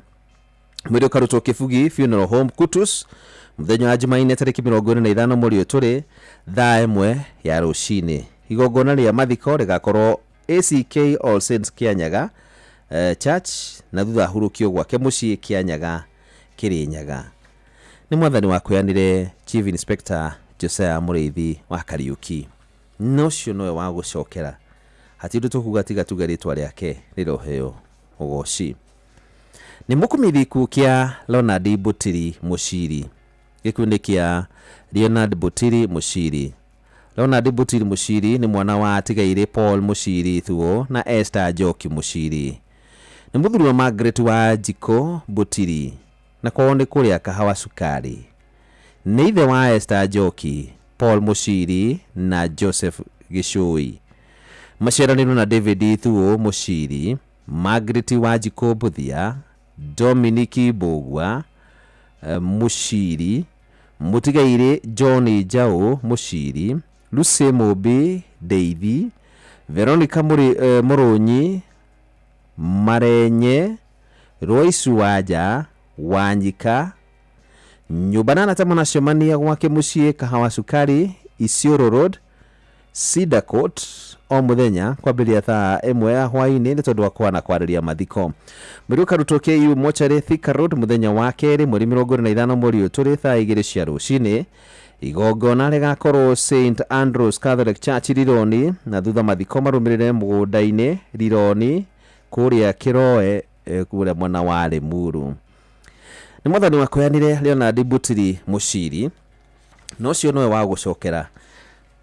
Mwĩrĩ ũkarutwo Kĩbugi Funeral Home Kutus mũthenya wa Jumaine tarĩki 25 mweri ũyũ tũrĩ thaa 1 ya rũcinĩ. Igongona rĩa mathiko rĩgakorwo ACK All Saints Kĩanyaga Church, na thutha ahurũkio gwake mũciĩ Kĩanyaga Kĩrĩnyaga. Nĩ mwathani wakwĩanire Chief Inspector Josiah Mũrĩithi wa Kariũki, na ũcio nowe wa gũcokera. Hatirĩ ũndũ tũkuga tiga tuge rĩtwa rĩake rĩroheo ũgoci. Nĩ mũkũmĩthi gĩkuũ kĩa Leonard Butiri Mũciri. Gĩkuũ nĩ kĩa Leonard Butiri Mũciri. Leonard Butiri Mũciri nĩ mwana wa atigairĩ Paul Mũciri Thuo na Esther Njoki Mũciri. Nĩ mũthuri wa Margaret wa Njiko Butiri, na kwao nĩ kũrĩa Kahawa Cukari. Nĩ ithe wa Esther Njoki, Paul Mũciri na Joseph Gĩcũi. Maciaranĩirwo na David Thuo Mũciri. Margaret Wanjikũ Mbuthia, Dominic Mbũgua, Mũciri, Mũtigairĩ John Njaũ Mũciri, Lucy Mũmbi Ndeithi, Veronica Mũrũnyi Marenye, Royce Wanja Wanyika, nyũmba na arata manacemania gwake mũciĩ Kahawa Sukari, Isiolo Road, Cedar Court o mũthenya kwambĩrĩria thaa 1 ya hwaĩ-inĩ nĩ tondũ wa kwana kwarĩria mathiko. Mwĩrĩ ũkarutwo KU Mochari Thika Road mũthenya wa kerĩ mweri 25 mweri ũyũ tũrĩ thaa 2 cia rũcinĩ. Igongona rĩgakorwo St Andrews Catholic Church Rironi, na thutha mathiko marũmĩrĩre mũgũnda-inĩ Rironi kũrĩa Kĩroe, kũrĩa mwena wa Limuru. Nĩ mwathani wakũheanire Leonard Butiri Mũciri, na ũcio nĩwe wa gũcokera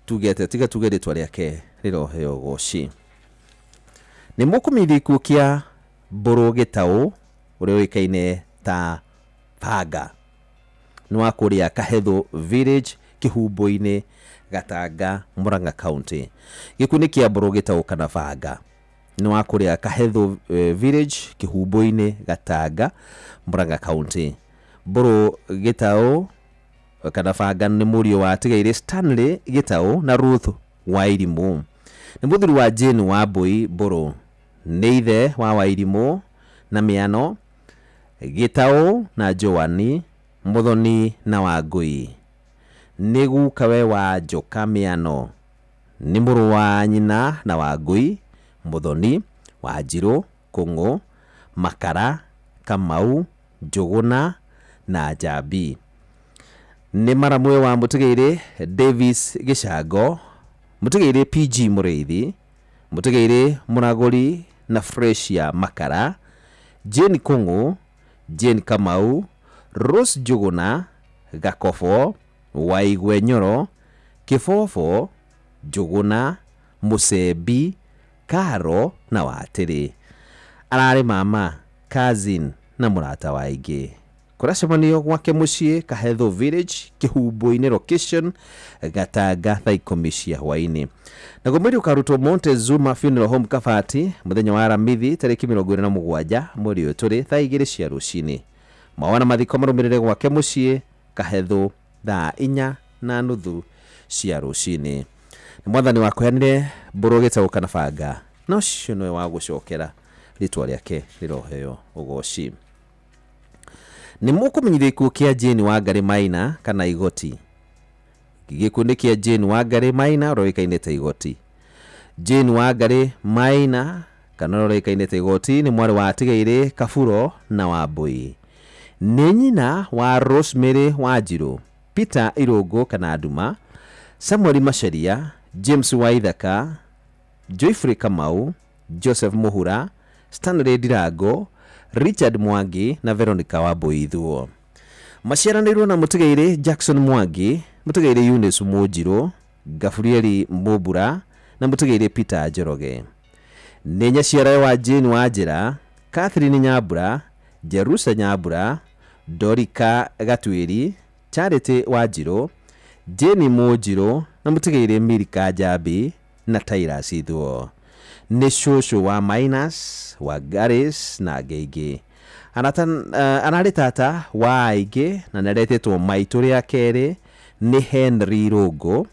tuge atĩa, tiga tuge rĩtwa rĩake rĩroheo ũgoci. Nĩ mũkũmĩthia gĩkuũ kĩa Mbũrũ Gĩtaũ ũrĩa ũĩkaine ta Banga, nĩ wa kũrĩa Kahethũ Village Kĩhumbũ-inĩ Gatanga Murang'a County. Gĩkuũ nĩ kĩa Mbũrũ Gĩtaũ kana Banga, nĩ wa kũrĩa Kahethũ Village Kĩhumbũ-inĩ Gatanga Murang'a County. Mbũrũ Gĩtaũ kana Banga nĩ mũriũ wa Tigairĩ Stanley Gĩtaũ na Ruth Wairimũ. Nĩ mũthuri wa Jane Wambui Mbũrũ, nĩ ithe wa Wairimũ na Mĩano Gĩtaũ na Joani Mũthoni na Wangũi. Nĩ gukawe wa Njoka Mĩano, nĩ mũrũ wa nyina na Wangũi Mũthoni, Wanjirũ Kũng'ũ, Makara Kamau, Njũgũna na Njambi. Nĩ maramwe wa Mũtigairĩ Davis Gĩcango, Mũtigairĩ PG Mũrĩithi, Mũtigairĩ Mũragũri na Fresia Makara, Jane Kũng'ũ, Jane Kamau, Rose Njũgũna, Gakobo, Waigwe Nyoro, Kĩbobo, Njũgũna, Mũcembi, Karo na Watĩrĩ. Ararĩ mama, cousin na mũrata wa aingĩ. Kũracemanio gwake mũciĩ Kahethũ Village Kĩhumbũ-inĩ location Gatanga thaa 10 cia hwaĩ-inĩ. Naguo mwĩrĩ ũkarutwo Montezuma Funeral Home Kabati mũthenya wa Aramithi tarĩki 27 mweri ũyũ tũrĩ thaa 2 cia rũcinĩ. Mawana mathiko marũmĩrĩre gwake mũciĩ Kahethũ thaa 4:30 cia rũcinĩ. Nĩ mwathani wakũheanire Mbũrũ Gĩtaũ kana Banga, na ũcio nĩwe wa gũcokera rĩtwa rĩake rĩroheo ũgoci. Nĩ mũkũmenyithia gĩkuũ kĩa Jane Wangari Maina kana Igoti. Gĩkuũ nĩ kĩa Jane Wangari Maina ũrĩa ũĩkaine ta Igoti. Jane Wangari Maina kana ũrĩa ũĩkaine ta Igoti nĩ mwarĩ wa Tigairĩ Kaburo na Wambui. Nĩ nyina wa Rosemary Wanjirũ, Peter Irũngũ kana Nduma, Samuel Macharia, James Waithaka, Joyfrey Kamau, Joseph Mũhura, Stanley Ndirango, Richard Mwangi na Veronica Wambui Ithuo. Maciaranĩirwo na Mũtigairĩ Jackson Mwangi, Mũtigairĩ Eunice Mũnjirũ, Gabrieli Mũmbura na Mũtigairĩ Peter Njoroge. Nĩ nyaciarawe wa Jane Wanjĩra, Catherine Nyambura, Jerusa Nyambura, Dorika Gatuĩri, Charity Wanjirũ, Jane Mũnjirũ na Mũtigairĩ Milka Njambi na Tyrus Ithuo. Nĩ cũcũ wa Minus, wa Garis na angĩ aingĩ. Ararĩ tata wa aingĩ na nĩaretĩtwo maitũ rĩa kerĩ nĩ Henry Rũngũ,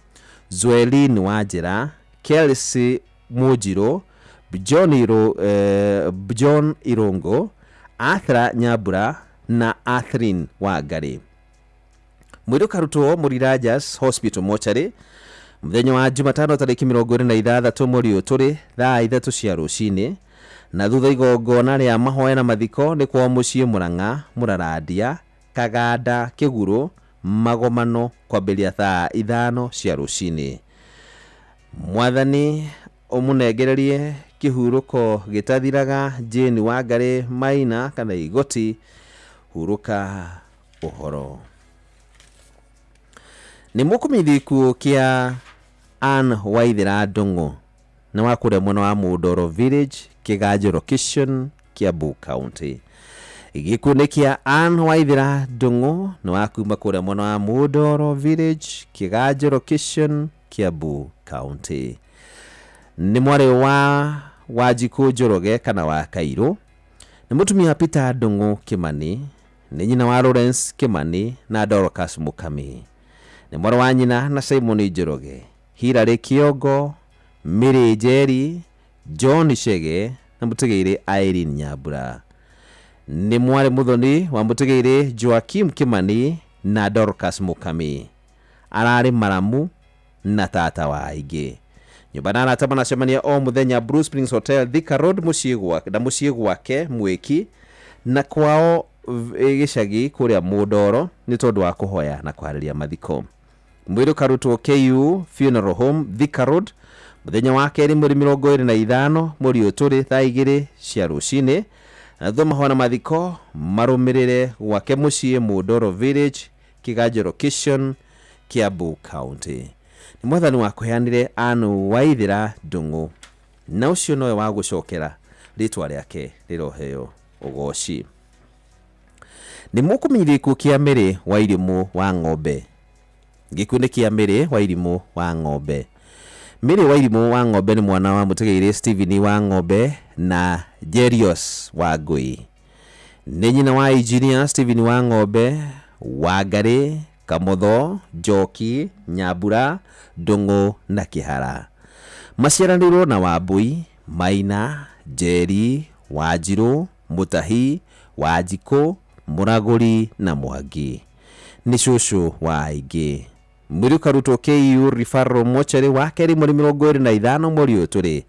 Zoeline Wanjĩra, Kelsey Mũnjirũ, John Irũngũ, Arthur Nyambura na Athrin Wangari. Mwĩrĩ ũkarutwo Mũrirajas Hospital Mortuary mũthenya wa Jumatano tarĩki 26 mweri ũyũ tũrĩ thaa 3 cia rũcinĩ, na thutha igongona rĩa mahoya na mathiko nĩ kwao mũciĩ Mũrang'a, Mũrarandia, Kaganda, Kĩgurũ, Magomano kwambĩrĩria thaa 5 cia rũcinĩ. Mwathani ũmũnengererie kĩhurũko gĩtathiraga Jane Wangari Maina kana Igoti, hurũka ũhoro. Nĩ mũkũmenyithia gĩkuũ kĩa Ann Waithera Ndung'u, nĩ wa kũrĩa mwena wa Mũndoro Village, Kĩganjo location, Kiambu County. Gĩkuũ nĩ kĩa Ann Waithera Ndung'u, nĩ wa kuma kũrĩa mwena wa Mũndoro Village, Kĩganjo location, Kiambu County. Nĩ mwarĩ wa Wanjikũ Njoroge kana wa Kairũ, nĩ mũtumia wa Peter Ndũng'ũ Kĩmani, nĩ nyina wa Lawrence Kĩmani na Dorcas Mũkami, nĩ mwarĩ wa nyina na Simon Njoroge, Hilary Kĩongo, Mary Njeri, John Chege na mũtigairĩ Irene Nyambura. Nĩ mwarĩ mũthoni wa mũtigairĩ Joakim Kĩmani na Dorcas Mũkami. Ararĩ maramu na tata wa aingĩ. Nyũmba na arata manacemania o mũthenya Blue Springs Hotel, Thika Road, mũciĩ gwake na mũciĩ gwake Mwĩki na kwao gĩcagi kũrĩa Mũndoro nĩ tondũ wa kũhoya na kũharĩria mathiko. Mwĩrĩ ũkarutwo KU Funeral Home, Thika Road, mũthenya wa kerĩ mweri 25 mweri ũyũ tũrĩ thaa 2 cia rũcinĩ, na thutha mahoya na mathiko marũmĩrĩre gwake mũciĩ Mũndoro Village, Kĩganjo location, Kiambu County. Nĩ mwathani wa kũheanire Ann Waithĩra Ndũng'ũ, na ũcio nowe wa gũcokera rĩtwa rĩake rĩroheo ũgoci. Nĩ mũkũmenyithia gĩkuũ kĩa Mary wa Irimũ wa Ng'ombe. Gĩkuũ nĩ kĩa Mary wa Irimũ wa Ng'ombe. Mary wa Irimũ wa Ng'ombe nĩ mwana wa mũtigairĩ Stephen wa Ng'ombe na Jerios wa Ngũi. Nĩ nyina wa engineer Stephen wa Ng'ombe, Wangarĩ, Kamotho, Njoki, Nyambura, Ndũng'ũ na Kĩhara. Maciaranĩirwo na Wambui, Maina, Njeri, Wanjirũ, Mũtahi, Wanjikũ, Mũragũri na Mwangi. Nĩ cũcũ wa aingĩ. Mwĩrĩ ũkarutwo KU Referral Mortuary wa kerĩ mweri 25 mweri ũyũ tũrĩ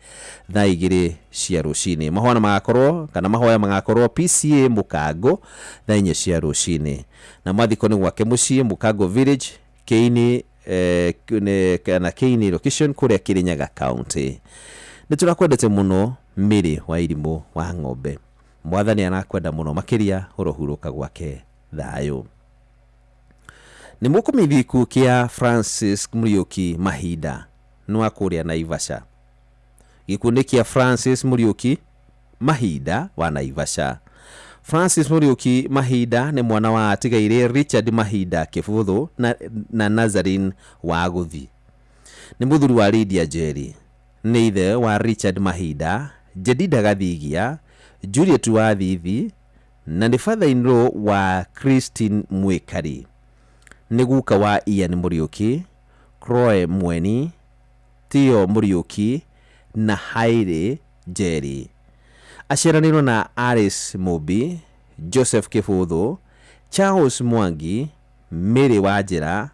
thaa 2 cia rũcinĩ. Mahoya magakorwo kana mahoya magakorwo PCA Mũkango thaa 4 cia rũcinĩ. Na mathiko nĩ gwake mũciĩ Mũkango Village, Kĩini, kana Kĩini location kũrĩa Kĩrĩnyaga County. Nĩ tũrakwendete mũno Mary wa Irimũ wa Ng'ombe. Mwathani arakwenda mũno makĩria, ũrohurũka gwake thayũ. Nĩ mũkũmenyithia gĩkuũ kĩa Francis Mũriũki Mahinda nĩ wa kũrĩa Naivasha. Gĩkuũ nĩ kĩa Francis Mũriũki Mahinda wa Naivasha. Francis Mũriũki Mahinda nĩ mwana wa atigairĩ Richard Mahinda Kĩbũthũ na Nazarene wa Gũthi. Nĩ mũthuri wa Lydia Njeri. Nĩ ithe wa Richard Mahinda, Jedida Gathigia, Juliet wa Thithi na nĩ father-in-law wa Christine Mwĩkari. Nĩ guka wa Ian Mũriũki, Chloe Mweni, Theo Mũriũki na Hailey Njeri. Aciaranĩirwo na Alice Mũmbi, Joseph Kĩbũthũ, Charles Mwangi, Mary Wanjĩra,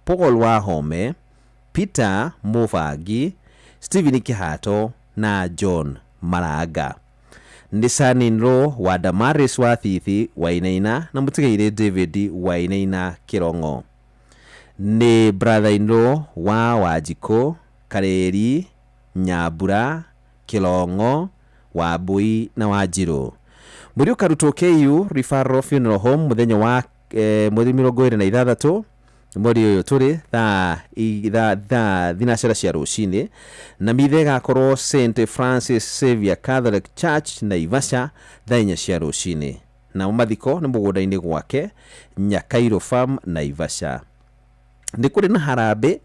Paul Wahome, Peter Mũbangi, Stephen Kĩhato na John Maranga. Nĩ son-in-law wa Damaris wa Thithi Wainaina na mũtigairĩ David Wainaina Kĩrong'o. Nĩ brother-in-law wa Wanjikũ, Kareri, Nyambura, Kĩrong'o, Wambui na Wanjirũ. Mwĩrĩ ũkarutwo KU Referral Funeral Home mũthenya wa mweri 26 mweri ũyũ tũrĩ thaa 9 cia rũcinĩ, na mithe ĩgakorwo St Francis Xavier Catholic Church Naivasha thaa 4 cia rũcinĩ. Namo mathiko nĩ mũgũnda-inĩ gwake Nyakairũ Farm Naivasha. Nĩ kũrĩ na harambĩ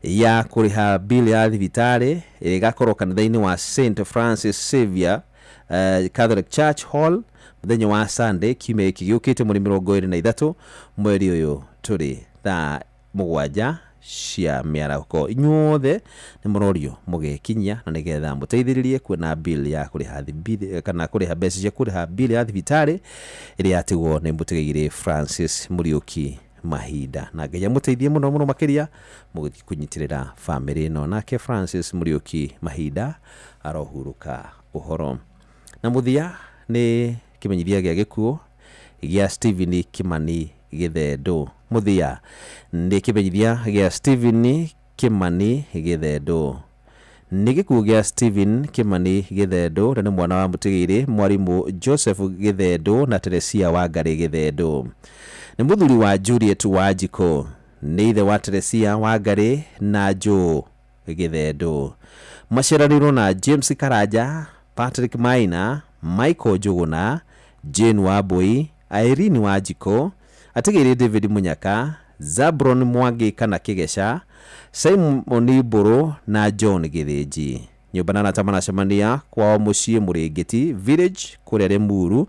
ya kũrĩha bill ya thibitarĩ ĩrĩa ĩgakorwo kanitha-inĩ wa St Francis Xavier Catholic Church Hall mũthenya wa Sunday kiumia gĩkĩ gĩũkĩte mweri 23 mweri ũyũ tũrĩ thaa 7 cia mĩarahũko. Inyuothe nĩ mũrorio mũgekinyia na nĩgetha mũteithĩrĩrie kuona bill ya kũrĩha kana kũrĩha mbeca cia kũrĩha bill ya thibitarĩ ĩrĩa yatigwo nĩ mũtigairĩ Francis Mũriũki Mahinda. Na Ngai amũteithie mũno mũno makĩria mũgĩthiĩ kũnyitĩrĩra bamĩrĩ ĩno. Nake Francis Mũriũki Mahinda arohurũka ũhoro. Na mũthia nĩ kĩmenyithia gĩa gĩkuũ gĩa Stephen Kimani Gĩthendũ. Mũthia nĩ kĩmenyithia gĩa Stephen Kimani Gĩthendũ. Nĩ gĩkuũ gĩa Stephen Kimani Gĩthendũ, na nĩ mwana wa mũtigairĩ mwarimũ Joseph Gĩthendũ na Teresia Wangarĩ Gĩthendũ. Nĩ mũthuri wa Juliet Wanjikũ. Nĩ ithe wa Teresia Wangarĩ na Joe Gĩthendũ. Maciaranĩirwo na James Karanja, Patrick Maina, Michael Njũgũna, Jane Wambui, Irene Wanjikũ, atigĩrĩ David Munyaka, Zabron Mwangi kana Kĩgeca, Simon Mbũrũ na John Gĩthĩnji. Nyũmba na arata maracemania kwao mũciĩ Mũrĩngĩti village kũrĩa Limuru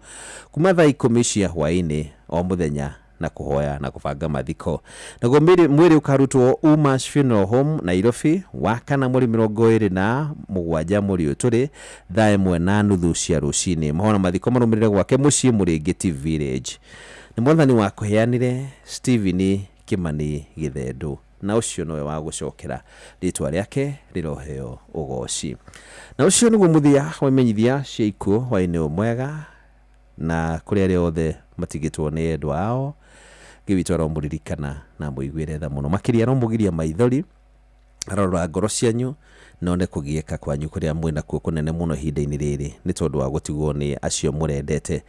kuma thaa 10 cia hwaĩ-inĩ o mũthenya na kũhoya na kũbanga mathiko. Naguo mwĩrĩ ũkarutwo Umash Funeral Home Nairobi wakana mweri 27 mweri ũyũ tũrĩ thaa 1:30 cia rũcinĩ. Mahoya na mathiko marũmĩrĩre gwake mũciĩ Mũrĩngĩti village. Nĩ mwathani wakũheanire Stephen Kimani Gĩthendũ, na ũcio nowe wa gũcokera rĩtwa rĩake rĩroheo ũgoci. Na ũcio nĩguo mũthia wa imenyithia cia ikuũ hwaĩ-inĩ ũyũ mwega, na kũrĩ arĩa othe matigĩtwo nĩ endwa ao, Ngai witũ aromũririkana na amũiguĩre tha mũno makĩria, aromũgiria maithori, arorora ngoro cianyu none kũgiĩka kwanyu kũrĩa mwĩnakuo kũnene mũno ihinda-inĩ rĩrĩ nĩ tondũ wa gũtigwo nĩ acio mũrendete,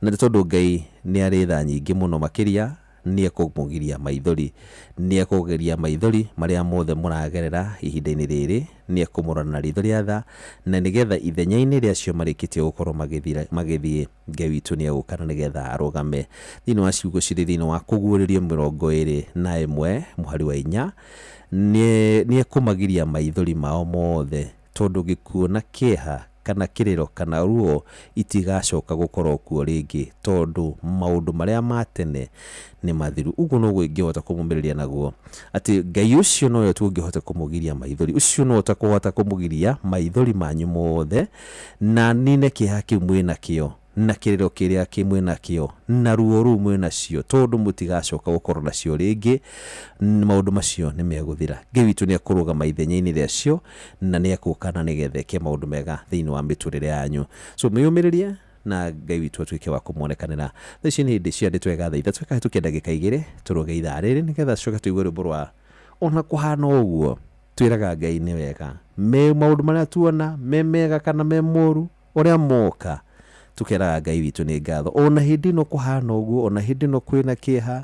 na nĩ tondũ Ngai nĩ arĩ tha nyingĩ mũno makĩria, nĩ ekũmũgiria maithori, nĩ ekũgeria maithori marĩa mothe mũragerera ihinda-inĩ rĩrĩ, nĩ ekũmũrora na ritho rĩa tha, na nĩgetha ithenya-inĩ rĩa acio marĩkĩtie gũkorwo magĩthiĩ, Ngai witũ nĩ egũka na nĩgetha arũgame. Thĩinĩ wa ciugo cirĩ thĩinĩ wa kũguũrĩrio 21 mũhari wa 4, nĩ ekũmagiria maithori mao mothe, tondũ gĩkuũ na kĩeha kana kĩrĩro kana ruo itigacoka gũkorwo kuo rĩngĩ, tondũ maũndũ marĩa ma tene nĩ mathiru. Ũguo noguo ingĩhota kũmũmĩrĩria naguo, atĩ Ngai ũcio nowe tu ũngĩhota kũmũgiria maithori, ũcio nowe ũtakũhota kũmũgiria maithori manyu mothe, na nine kĩeha kĩu mwĩnakĩo, na kĩrĩro kĩrĩa kĩ mwĩnakĩo, na ruo rũu mwĩnacio, tondũ mũtigacoka gũkorwo nacio rĩngĩ. Maũndũ macio nĩ megũthira. Ngai witũ nĩ ekũrũgama ithenya-inĩ rĩacio, na nĩ ekũka na nĩgetha eke maũndũ mega thĩinĩ wa mĩtũrĩre yanyu. So mwĩyũmĩrĩrie na Ngai witũ atuĩke wa kũmuonekanĩra. Thaa ici nĩ hĩndĩ cia ndeto ega thaa 3 kahĩtũkia ndagĩka 2 tũrũge ithaa rĩrĩ nĩgetha tũcoke tũigue rwĩmbo rwa ona kũhana ũguo twĩraga Ngai nĩ wega, me maũndũ marĩa tuona me mega kana me moru, ũrĩa moka tukeraga Ngai witũ nĩ ngatho. Ona hĩndĩ ĩno kũhana ũguo, ona hĩndĩ ĩno kwĩna kĩeha,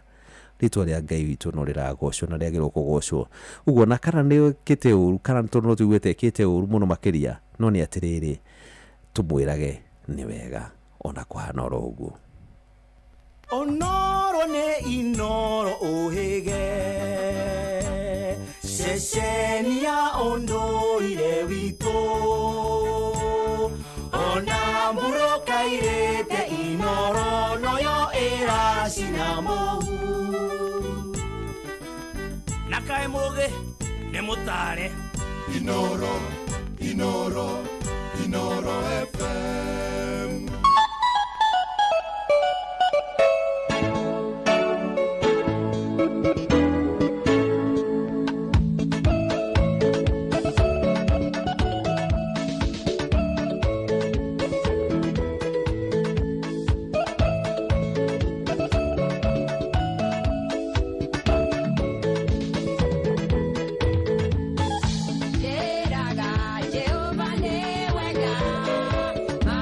rĩtwa rĩa Ngai witũ no rĩragocwo na rĩagĩrĩirwo kũgocwo. Ũguo na kana nĩ ĩkĩte ũru, kana tondũ no tũiguĩte ĩkĩte ũru mũno makĩria, no nĩ atĩrĩrĩ, tũmwĩrage nĩ wega ona kũhana oro ũguo. Onoro nĩ inoro ũhĩge, ceceni ya ũndũire witũ, ona mbura ĩkairĩte inoro noyo ĩracina mũhu. Na kaĩ mũgĩ nĩ mũtare. Inoro, Inoro, Inoro FM. Jeraga, Jehovah ne wega, ma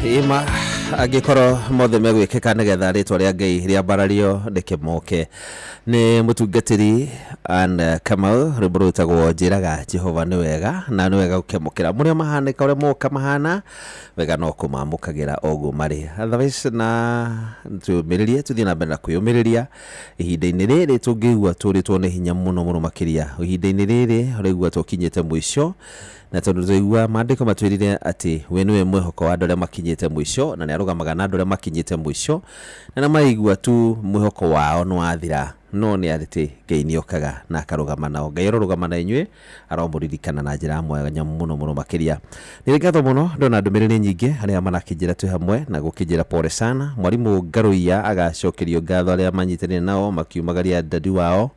Ima angĩkorwo mothe megwĩkĩka nĩgetha rĩtwa rĩa Ngai rĩambarario rĩkĩmoke. Nĩ mũtungatĩri Ann Kamau, rwĩmbo rwĩtagwo njĩraga Jehova nĩ wega, na nĩ wega gũkĩamũkĩra mũrĩa mahanĩka, ũrĩa moka mahana wega, no kũmamũkagĩra o ũguo marĩ. Otherwise na tũmĩrĩrie, tũthiĩ na mbere na kwĩyũmĩrĩria ihinda-inĩ rĩrĩ tũngĩigua tũrĩtwo nĩ hinya mũno mũno makĩria. Ihinda-inĩ rĩrĩ ũraigua tũkinyĩte mũico, na tondũ twaigua maandĩko matwĩrire atĩ we nĩwe mwĩhoko wa andũ arĩa makinyĩte mũico, na nĩ arũgamaga na andũ arĩa makinyĩte mũico, na nĩ maigua tu mwĩhoko wao nĩ wathira, no nĩ atĩ Ngai nĩ okaga na akarũgama nao. Ngai arorũgama na inyuĩ, aromũririkana na njĩra ya mwanya mũno mũno makĩria. Nĩ ngatho mũno, ndona ndũmĩrĩri nyingĩ arĩa marakĩnjĩra twĩ hamwe na gũkĩnjĩra pole sana. Mwarimũ Ngaruiya agacokerio ngatho arĩa manyitanĩire nao makiumagaria dadi wao,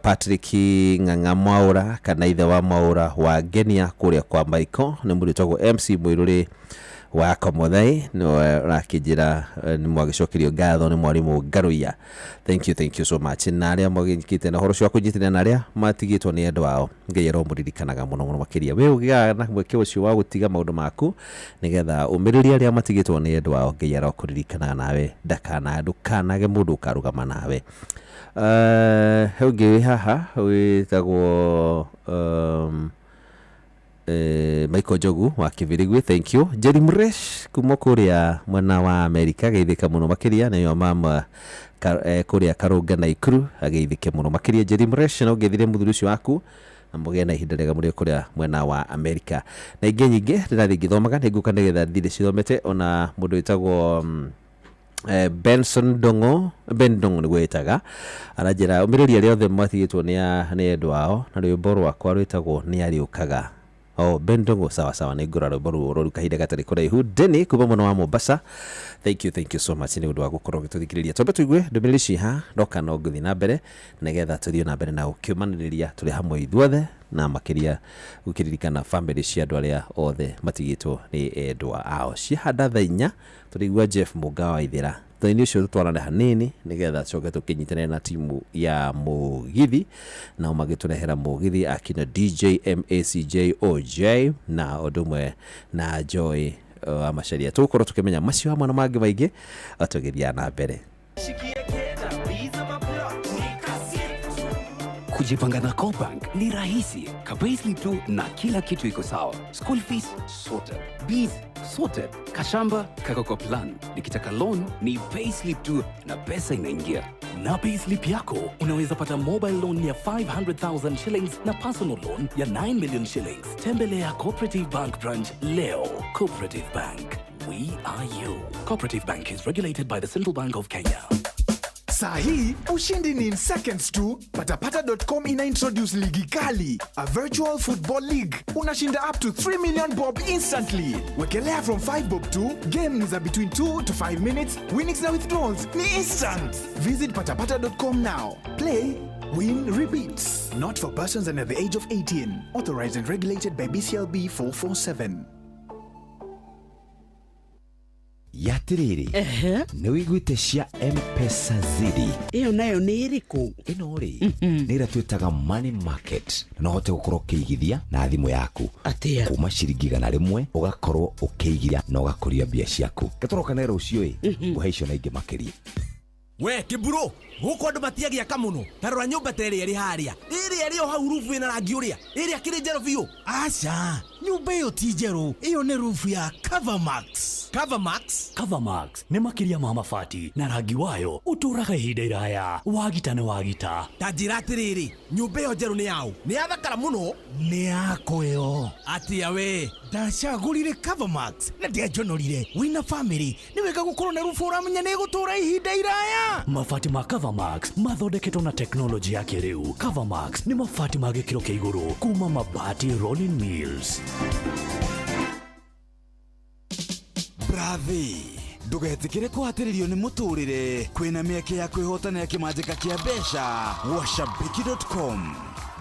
Patrick Ng'ang'a Mwaura kana ithe wa Mwaura wa Ngenia kũrĩa kwa Michael. Nĩ mũndũ wĩtagwo MC Mũirũrĩ wa Komothai nĩwe ũrakĩnjĩra nĩ mwagĩcokerio ngatho nĩ mwarimũ Ngaruiya. Thank you, thank you so much. Na arĩa mwagĩkĩte na ũhoro ũcio wa kũnyitanĩra na arĩa matigĩtwo nĩ endwa ao, Ngai aromũririkanaga mũno mũno makĩria. We ũgĩaga na mweke ũcio wa gũtiga maũndũ maku nĩgetha ũmĩrĩrie arĩa matigĩtwo nĩ endwa ao, Ngai arokũririkanaga nawe, ndũkanage mũndũ ũkarũgama nawe. He ũngĩ wĩ haha wĩtagwo Michael Njogu wa Kĩbĩrĩgwĩ, thank you. Jerry Mresh kuma kũrĩa mwena wa Amerika, geithĩka mũno makĩria. Nĩyo mama kũrĩa Karũnga Naikuru, ageithĩke mũno makĩria Jerry Mresh, na ũngethire mũthuri ũcio waku na mũgĩe na ihinda rĩega mũrĩ kũrĩa mwena wa Amerika. Na ingĩ nyingĩ ndĩrathiĩ ngĩthomaga, nĩ ngũka nĩgetha thiĩ ndĩcithomete. Ona mũndũ wĩtagwo Benson Dongo, Ben Dongo nĩguo ĩtaga, aranjĩra ũmĩrĩria arĩa othe matigĩtwo nĩ endwa ao, na rwĩmbo rwakwa rwĩtagwo nĩ arĩũkaga. Oh, Ben Dongo, sawa sawa, nĩ ngũra rwĩmbo rũu rũru kahinda gatarĩ kũraihu. Denny kuma mwena wa Mombasa, thank you, thank you so much nĩ ũndũ wa gũkorwo ũgĩtũthikĩrĩria. Twambe tũigue ndũmĩrĩri ciha, ndoka no ngũthiĩ na mbere nĩgetha tũthiĩ na mbere na gũkĩũmanĩrĩria tũrĩ hamwe ithuothe, na makĩria gũkĩririkana famĩlĩ cia andũ arĩa othe matigĩtwo nĩ endwa ao. Ciahanda thaa 4 tũrĩigua Jeff Mũnga wa Ithĩra. Thutha-inĩ ũcio tũtwarane hanini nĩgetha tũcoke tũkĩnyitanĩre na timu ya Mũgithi, nao magĩtũrehera Mũgithi akina DJ MACJ OJ na ũndũ ũmwe na Joy wa Macharia. Tũgũkorwo tũkĩmenya macio hamwe na mangĩ maingĩ tũgĩthiaga na mbere. Kujipanga na CoBank ni rahisi. Ka-payslip tu na kila kitu iko sawa. School fees sorted. Bills sorted. Kashamba kako kwa plan. Nikitaka loan ni payslip tu na pesa inaingia. Na payslip yako unaweza pata mobile loan ya 500,000 shillings na personal loan ya 9 million shillings. Tembelea Cooperative Bank branch leo. Cooperative Bank. We are you. Cooperative Bank is regulated by the Central Bank of Kenya. Saa hii ushindi ni in seconds tu. Patapata.com ina introduce ligi kali, a virtual football league. Unashinda up to 3 million bob instantly. Wekelea from 5 bob tu. Game ni za between 2 to 5 minutes. Winnings na withdrawals ni instant. Visit patapata.com now. Play, win, repeat. Not for persons under the age of 18. Authorized and regulated by BCLB 447. Yatiriri, nĩ wĩiguĩte cia M-Pesa Zidi? Ĩyo nayo nĩ ĩrĩkũ? Ĩno rĩ, nĩ ĩrĩa twĩtaga money market, na no ũhote gũkorwo ũkĩigithia na thimũ yaku. Atĩa? Kuma ciringi 100 ũgakorwo ũkĩigithia na ũgakũria mbia ciaku. Gatũroka rũciũ ĩ, ngũhe icio na ingĩ makĩria. We kĩmburu, gũkũ andũ matiagĩaka mũno. Ta rora nyũmba ta ĩrĩa ĩrĩ harĩa, ĩrĩa ĩrĩ o hau rubu ĩna rangi ũrĩa, ĩrĩa kĩrĩ njerũ biũ. Aca, nyũmba ĩyo ti njerũ, ĩyo nĩ rubu ya Covermax. Covermax? Covermax nĩ makĩria ma mabati, na rangi wayo ũtũũraga ihinda iraya. Wagita nĩ wagita. Ta njĩra atĩrĩrĩ, nyũmba ĩyo njerũ nĩ yaũ? Nĩ yathakara mũno. Nĩ yakwa ĩyo. Atĩa we? Ndacagũrire Covermax na ndianjonorire. Wĩna famĩlĩ nĩ wega gũkorwo na rubu ũramenya nĩ ĩgũtũũra ihinda iraya. Mabati ma Covermax mathondeketwo na teknolojĩ ya kĩrĩu. Covermax nĩ mabati ma gĩkĩro kĩa igũrũ kuma Mabati Rolling Mills. Brathi, ndũgetĩkĩre kũhatĩrĩrio nĩ mũtũrĩre. Kwĩna mĩeke ya kwĩhotanĩra kĩmanjĩka kĩa mbeca washabiki.com.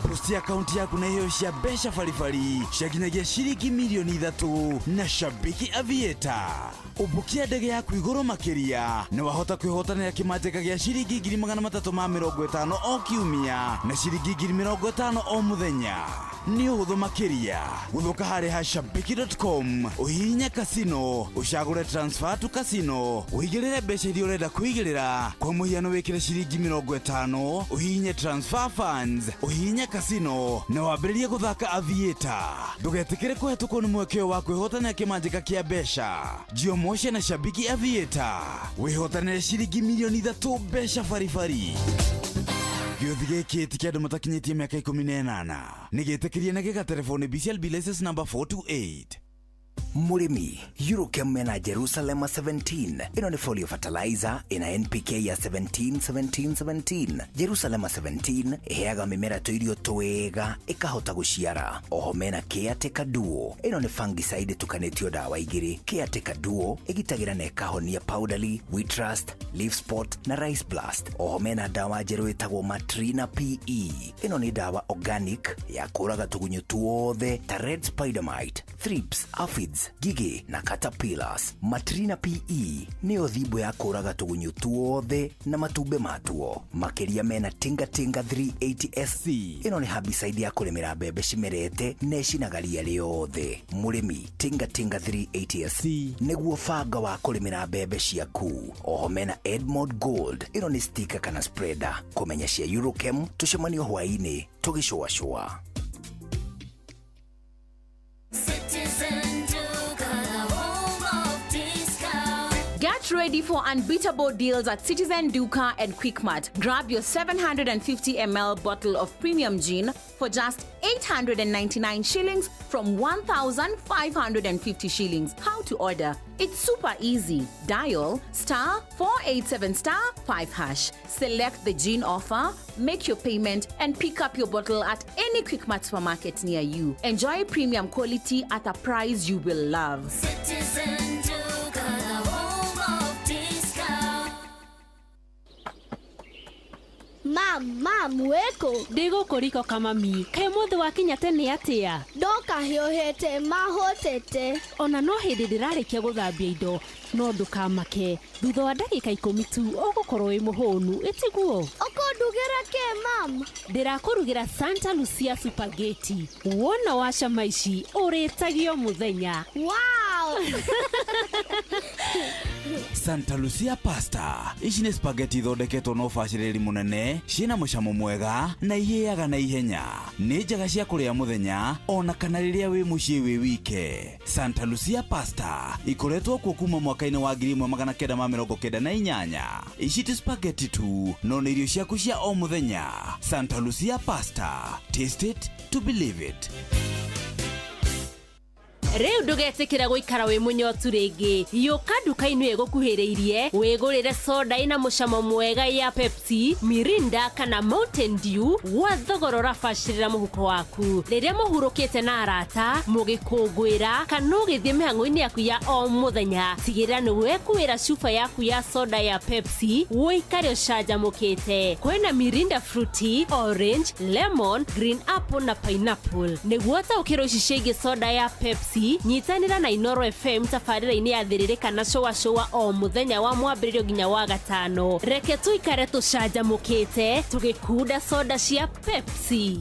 Boost akaunti yaku na iheo cia mbeca baribari cia nginyagia ciringi mirioni 3 na Shabiki Aviator. Ũmbũkia ndege yaku igũrũ makĩria na wahota kwĩhotanĩra kĩmanjĩka gĩa ciringi 350,000 o kiumia na ciringi 50,000 o mũthenya. Nĩ ũhũthũ makĩria gũthũka harĩ ha shabiki.com, ũhihinye casino, ũcagũre transfer to casino, ũigĩrĩre mbeca iria ũrenda kũigĩrĩra. Kwa mũhiano wĩkĩre ciringi 50, ũhihinye transfer funds, ũhihinye casino na wambĩrĩrie gũthaka aviator. Ndũgetĩkĩre kũhetũkwo nĩ mweke ũyũ wa kwĩhotanĩra kĩmanjĩka kĩa mbeca. Jiomoshe na Shabiki Aviator, wĩhotanĩre ciringi 3 mirioni mbeca baribari. Gĩũthi gĩkĩ ti kĩa andũ matakinyĩtie mĩaka 18, nĩ gĩtĩkĩrie na gĩgaterebo nĩ BCLB license number 428. Mũrĩmi, Eurochem mena Jerusalema 17. Ĩno nĩ folio fertilizer ĩna NPK ya 17 17 17. Jerusalema 17 ĩheaga mĩmera tũirio twega ĩkahota gũciara. Oho mena Caretaker Duo. Ĩno nĩ fungicide ĩtukanĩtio ndawa igĩrĩ. Caretaker Duo ĩgitagĩra na ĩkahonia powdery, wheat rust, leaf spot na rice blast. Oho mena ndawa njerũ ĩtagwo Matrina PE. Ĩno nĩ ndawa organic ya kũraga tũgunyũ tuothe ta red spider mite, thrips, aphids, ngigĩ na caterpillars. Matrina PE nĩyo thimbo ya kũraga tũgunyũ tuothe na matumbĩ matuo. Makĩria mena Tinga Tinga 380 SC. Ĩno nĩ herbicide ya kũrĩmĩra mbembe cimerete na ĩcinaga ria rĩothe. Mũrĩmi, Tinga Tinga 380 SC nĩguo banga wa kũrĩmĩra mbembe ciaku. Oho mena Edmond Gold. Ĩno nĩ stika kana spreader. Kũmenya cia Eurochem, tũcemanio hwaĩ-inĩ tũgĩcũacũa. Citizen Duka, the home of discount. Get ready for unbeatable deals at Citizen Duka and Quickmart. Grab your 750 ml bottle of premium gin for just 899 shillings from 1,550 shillings. How to order? It's super easy. Dial *487*5#. Select the gin offer, make your payment, and pick up your bottle at any Quickmart supermarket near you. Enjoy premium quality at a price you will love. Citizen Duka, the home of discount. Mam, mam, wĩkũ? Ndĩ gũkũ riko kamami. Kaĩ mũthĩ wakinya tene atĩa? Ndoka hiũhĩte mahũtĩte. Ona no hĩndĩ ndĩrarĩkia gũthambia indo, no ndũkamake, thutha wa ndagĩka 10 tu ũgũkorwo wĩ mũhũnu, ĩtiguo? Ũkũndugĩra kĩ, mam? Ndĩrakũrugĩra Santa Lucia spaghetti. Wona wacama ici ũrĩtagio mũthenya. Wow! Santa Lucia pasta ici nĩ spaghetti ithondeketwo na ũbacĩrĩri mũnene, ciĩna mũcamo mwega na ihĩaga na ihenya. Nĩ njega cia kũrĩa mũthenya ona kana rĩrĩa wĩ mũciĩ wĩ wike. Santa Lucia pasta ikoretwo kuo kuma mwaka-inĩ wa 1998. Ici ti spaghetti tu, no nĩ irio ciaku cia o mũthenya. Santa Lucia pasta, taste it to believe it. Rĩu ndũgetĩkĩra gũikara wĩ mũnyotu rĩngĩ. Yũka nduka-inĩ ĩgũkuhĩrĩirie wĩgũrĩre soda ĩna mũcamo mwega ya Pepsi, Mirinda kana Mountain Dew gwa thogora ũrabacĩrĩra mũhuko waku. Rĩrĩa mũhurũkĩte na arata, mũgĩkũngũĩra kana ũgĩthiĩ mĩhang'o-inĩ yaku ya o mũthenya, tigĩrĩra nĩ wekuĩra cuba yaku ya soda ya Pepsi ũikare ũcanjamũkĩte. Kwĩna Mirinda fruity, orange, lemon, green apple na pineapple. Nĩguo ũtaũkĩrwo ici ciĩgiĩ soda ya Pepsi, nyitanĩra na Inoro FM tabarĩra-inĩ ya Thĩrĩrĩ kana Cũa Cũa o mũthenya wa mwambĩrĩrio nginya wa gatano. Reke tũikare tũcanjamũkĩte tũgĩkunda soda cia Pepsi.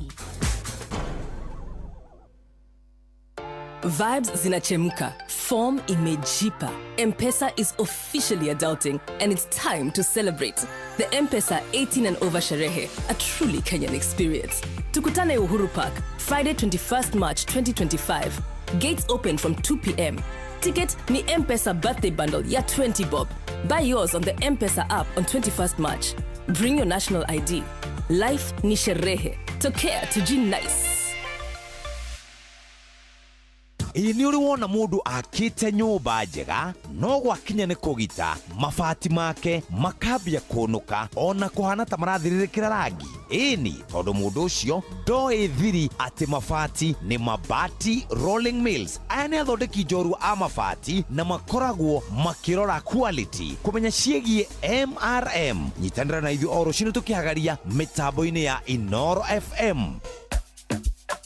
Vibes zinachemka, form imejipa. M-Pesa is officially adulting and it's time to celebrate. The M-Pesa 18 and over sherehe, a truly Kenyan experience. Tukutane Uhuru Park, Friday 21st March 2025. Gates open from 2 p.m. Ticket ni M-Pesa birthday bundle ya 20 bob. Buy yours on the M-Pesa app on 21st March. Bring your national ID. Life ni sherehe. Tokea tuji nice. Ĩ nĩ ũrĩ wona mũndũ akĩte nyũmba njega no gwakinya nĩ kũgita mabati make makambia kũnũka ona kũhana ta marathirĩrĩkĩra rangi? Ĩni, tondũ mũndũ ũcio ndoĩ thiri atĩ mabati nĩ Mabati Rolling Mills. Aya nĩ athondeki njorua a mabati na makoragwo makĩrora quality. Kũmenya ciĩgiĩ MRM, nyitanĩra na ithuĩ o rũcinĩ tũkĩhagaria mĩtambo-inĩ ya Inoro FM.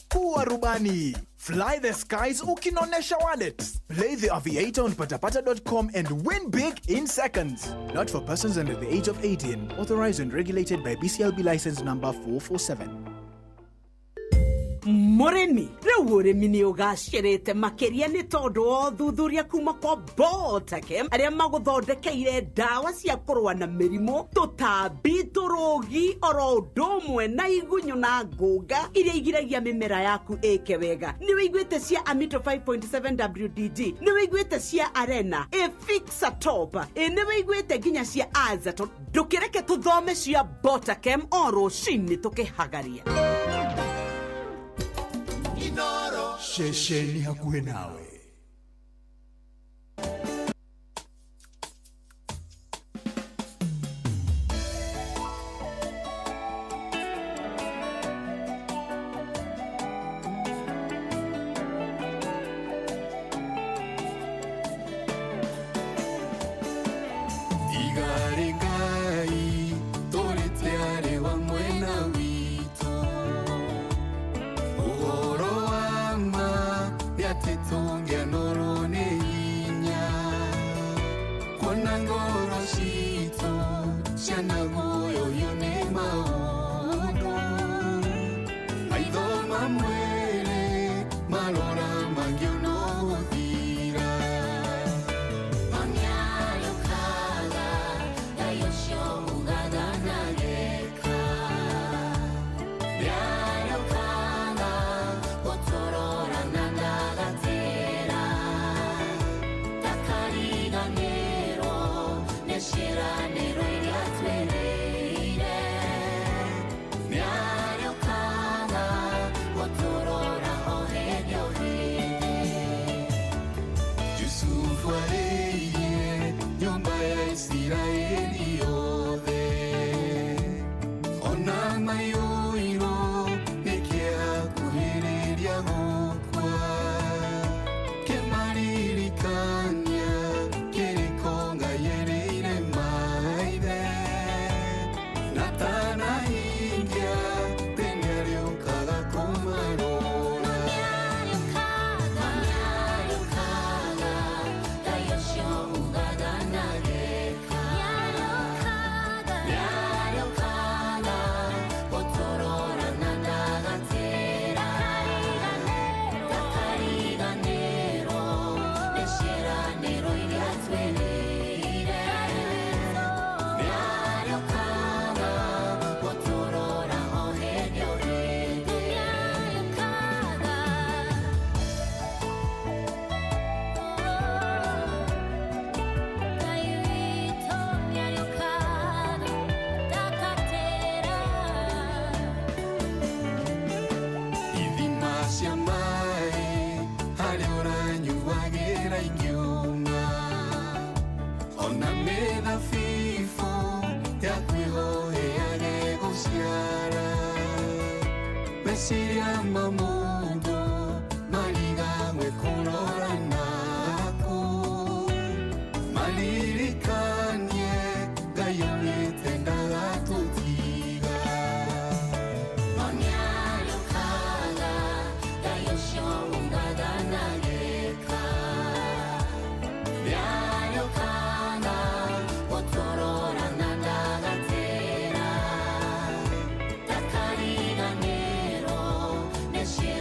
Kuwa rubani. Fly the skies ukinonesha wallet. Play the Aviator on patapata.com and win big in seconds. Not for persons under the age of 18. Authorized and regulated by BCLB license number 447. Mũrĩmi, rĩu ũrĩmi nĩ ũgacĩrĩte makĩria nĩ tondũ wa ũthuthuria kuma kwa Botakem arĩa magũthondekeire ndawa cia kũrũa na mĩrimũ, tũtambi, tũrũgi, oro ũndũ ũmwe na igunyũ na ngũnga iria igiragia mĩmera yaku ĩke wega. Nĩ wĩiguĩte cia Amito 5.7 WDG, nĩ wĩiguĩte cia Arena, Efixa Top, nĩ wĩiguĩte nginya cia Azaton. Ndũkĩreke tũthome cia Botakem o rũcinĩ tũkĩhagaria. Ceceni hakuhĩ nawe. Tigarĩ Ngai tũrĩte arĩ wa mwena witũ, ũhoro wa ma nĩ atĩ tũngĩanorwo nĩ hinya, kuona ngoro citũ cianaguoyohio nĩ maũndũ, maitho ma mwĩrĩ marora mangĩona gũthira. Mamiarĩũkaga, Ngai ũcio ugaga ndareka. Nĩarĩũkaga, gũtũrora na ndagatĩra. Ndakariganĩrwo nĩ ciĩranĩro iria twĩrĩire. Nĩarĩũkaga, gũtũrora o hĩndĩ o hĩndĩ. Yusufu arĩirie nyũmba ya Isiraeli yothe, ona maiyũirwo nĩ kĩeha kuhĩrĩria gũkua, kĩmaririkania kĩrĩko Ngai erĩire maithe, na atanahingia tene arĩũkaga kũmarora. Mamiarĩũkaga, Ngai ũcio ugaga ndareka. Nĩarĩũkaga, gũtũrora na ndagatĩra. Ndakariganĩrwo nĩ ciĩranĩro iria twĩrĩire. Nĩarĩũkaga, gũtũrora o hĩndĩ o hĩndĩ. Nĩarĩũkaga. Ngai witũ nĩarĩũkaga, ndakatĩra. Ithima cia maĩ harĩa ũranyuagĩra ingiuma, ona mĩthabibũ yaku ĩhoheage gũciara, meciria ma mũndũ marigagwe kũrora naku, maririkanie Ngai augĩte ndagatũtiga. Mamiarĩũkaga, Ngai ũcio ugaga ndareka. Nĩarĩũkaga, gũtũrora na ndagatĩra. Ndakariganĩrwo nĩ ciĩranĩro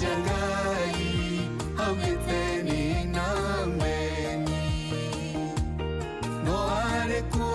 cia Ngai augĩte nĩ na meni no arĩ kuo.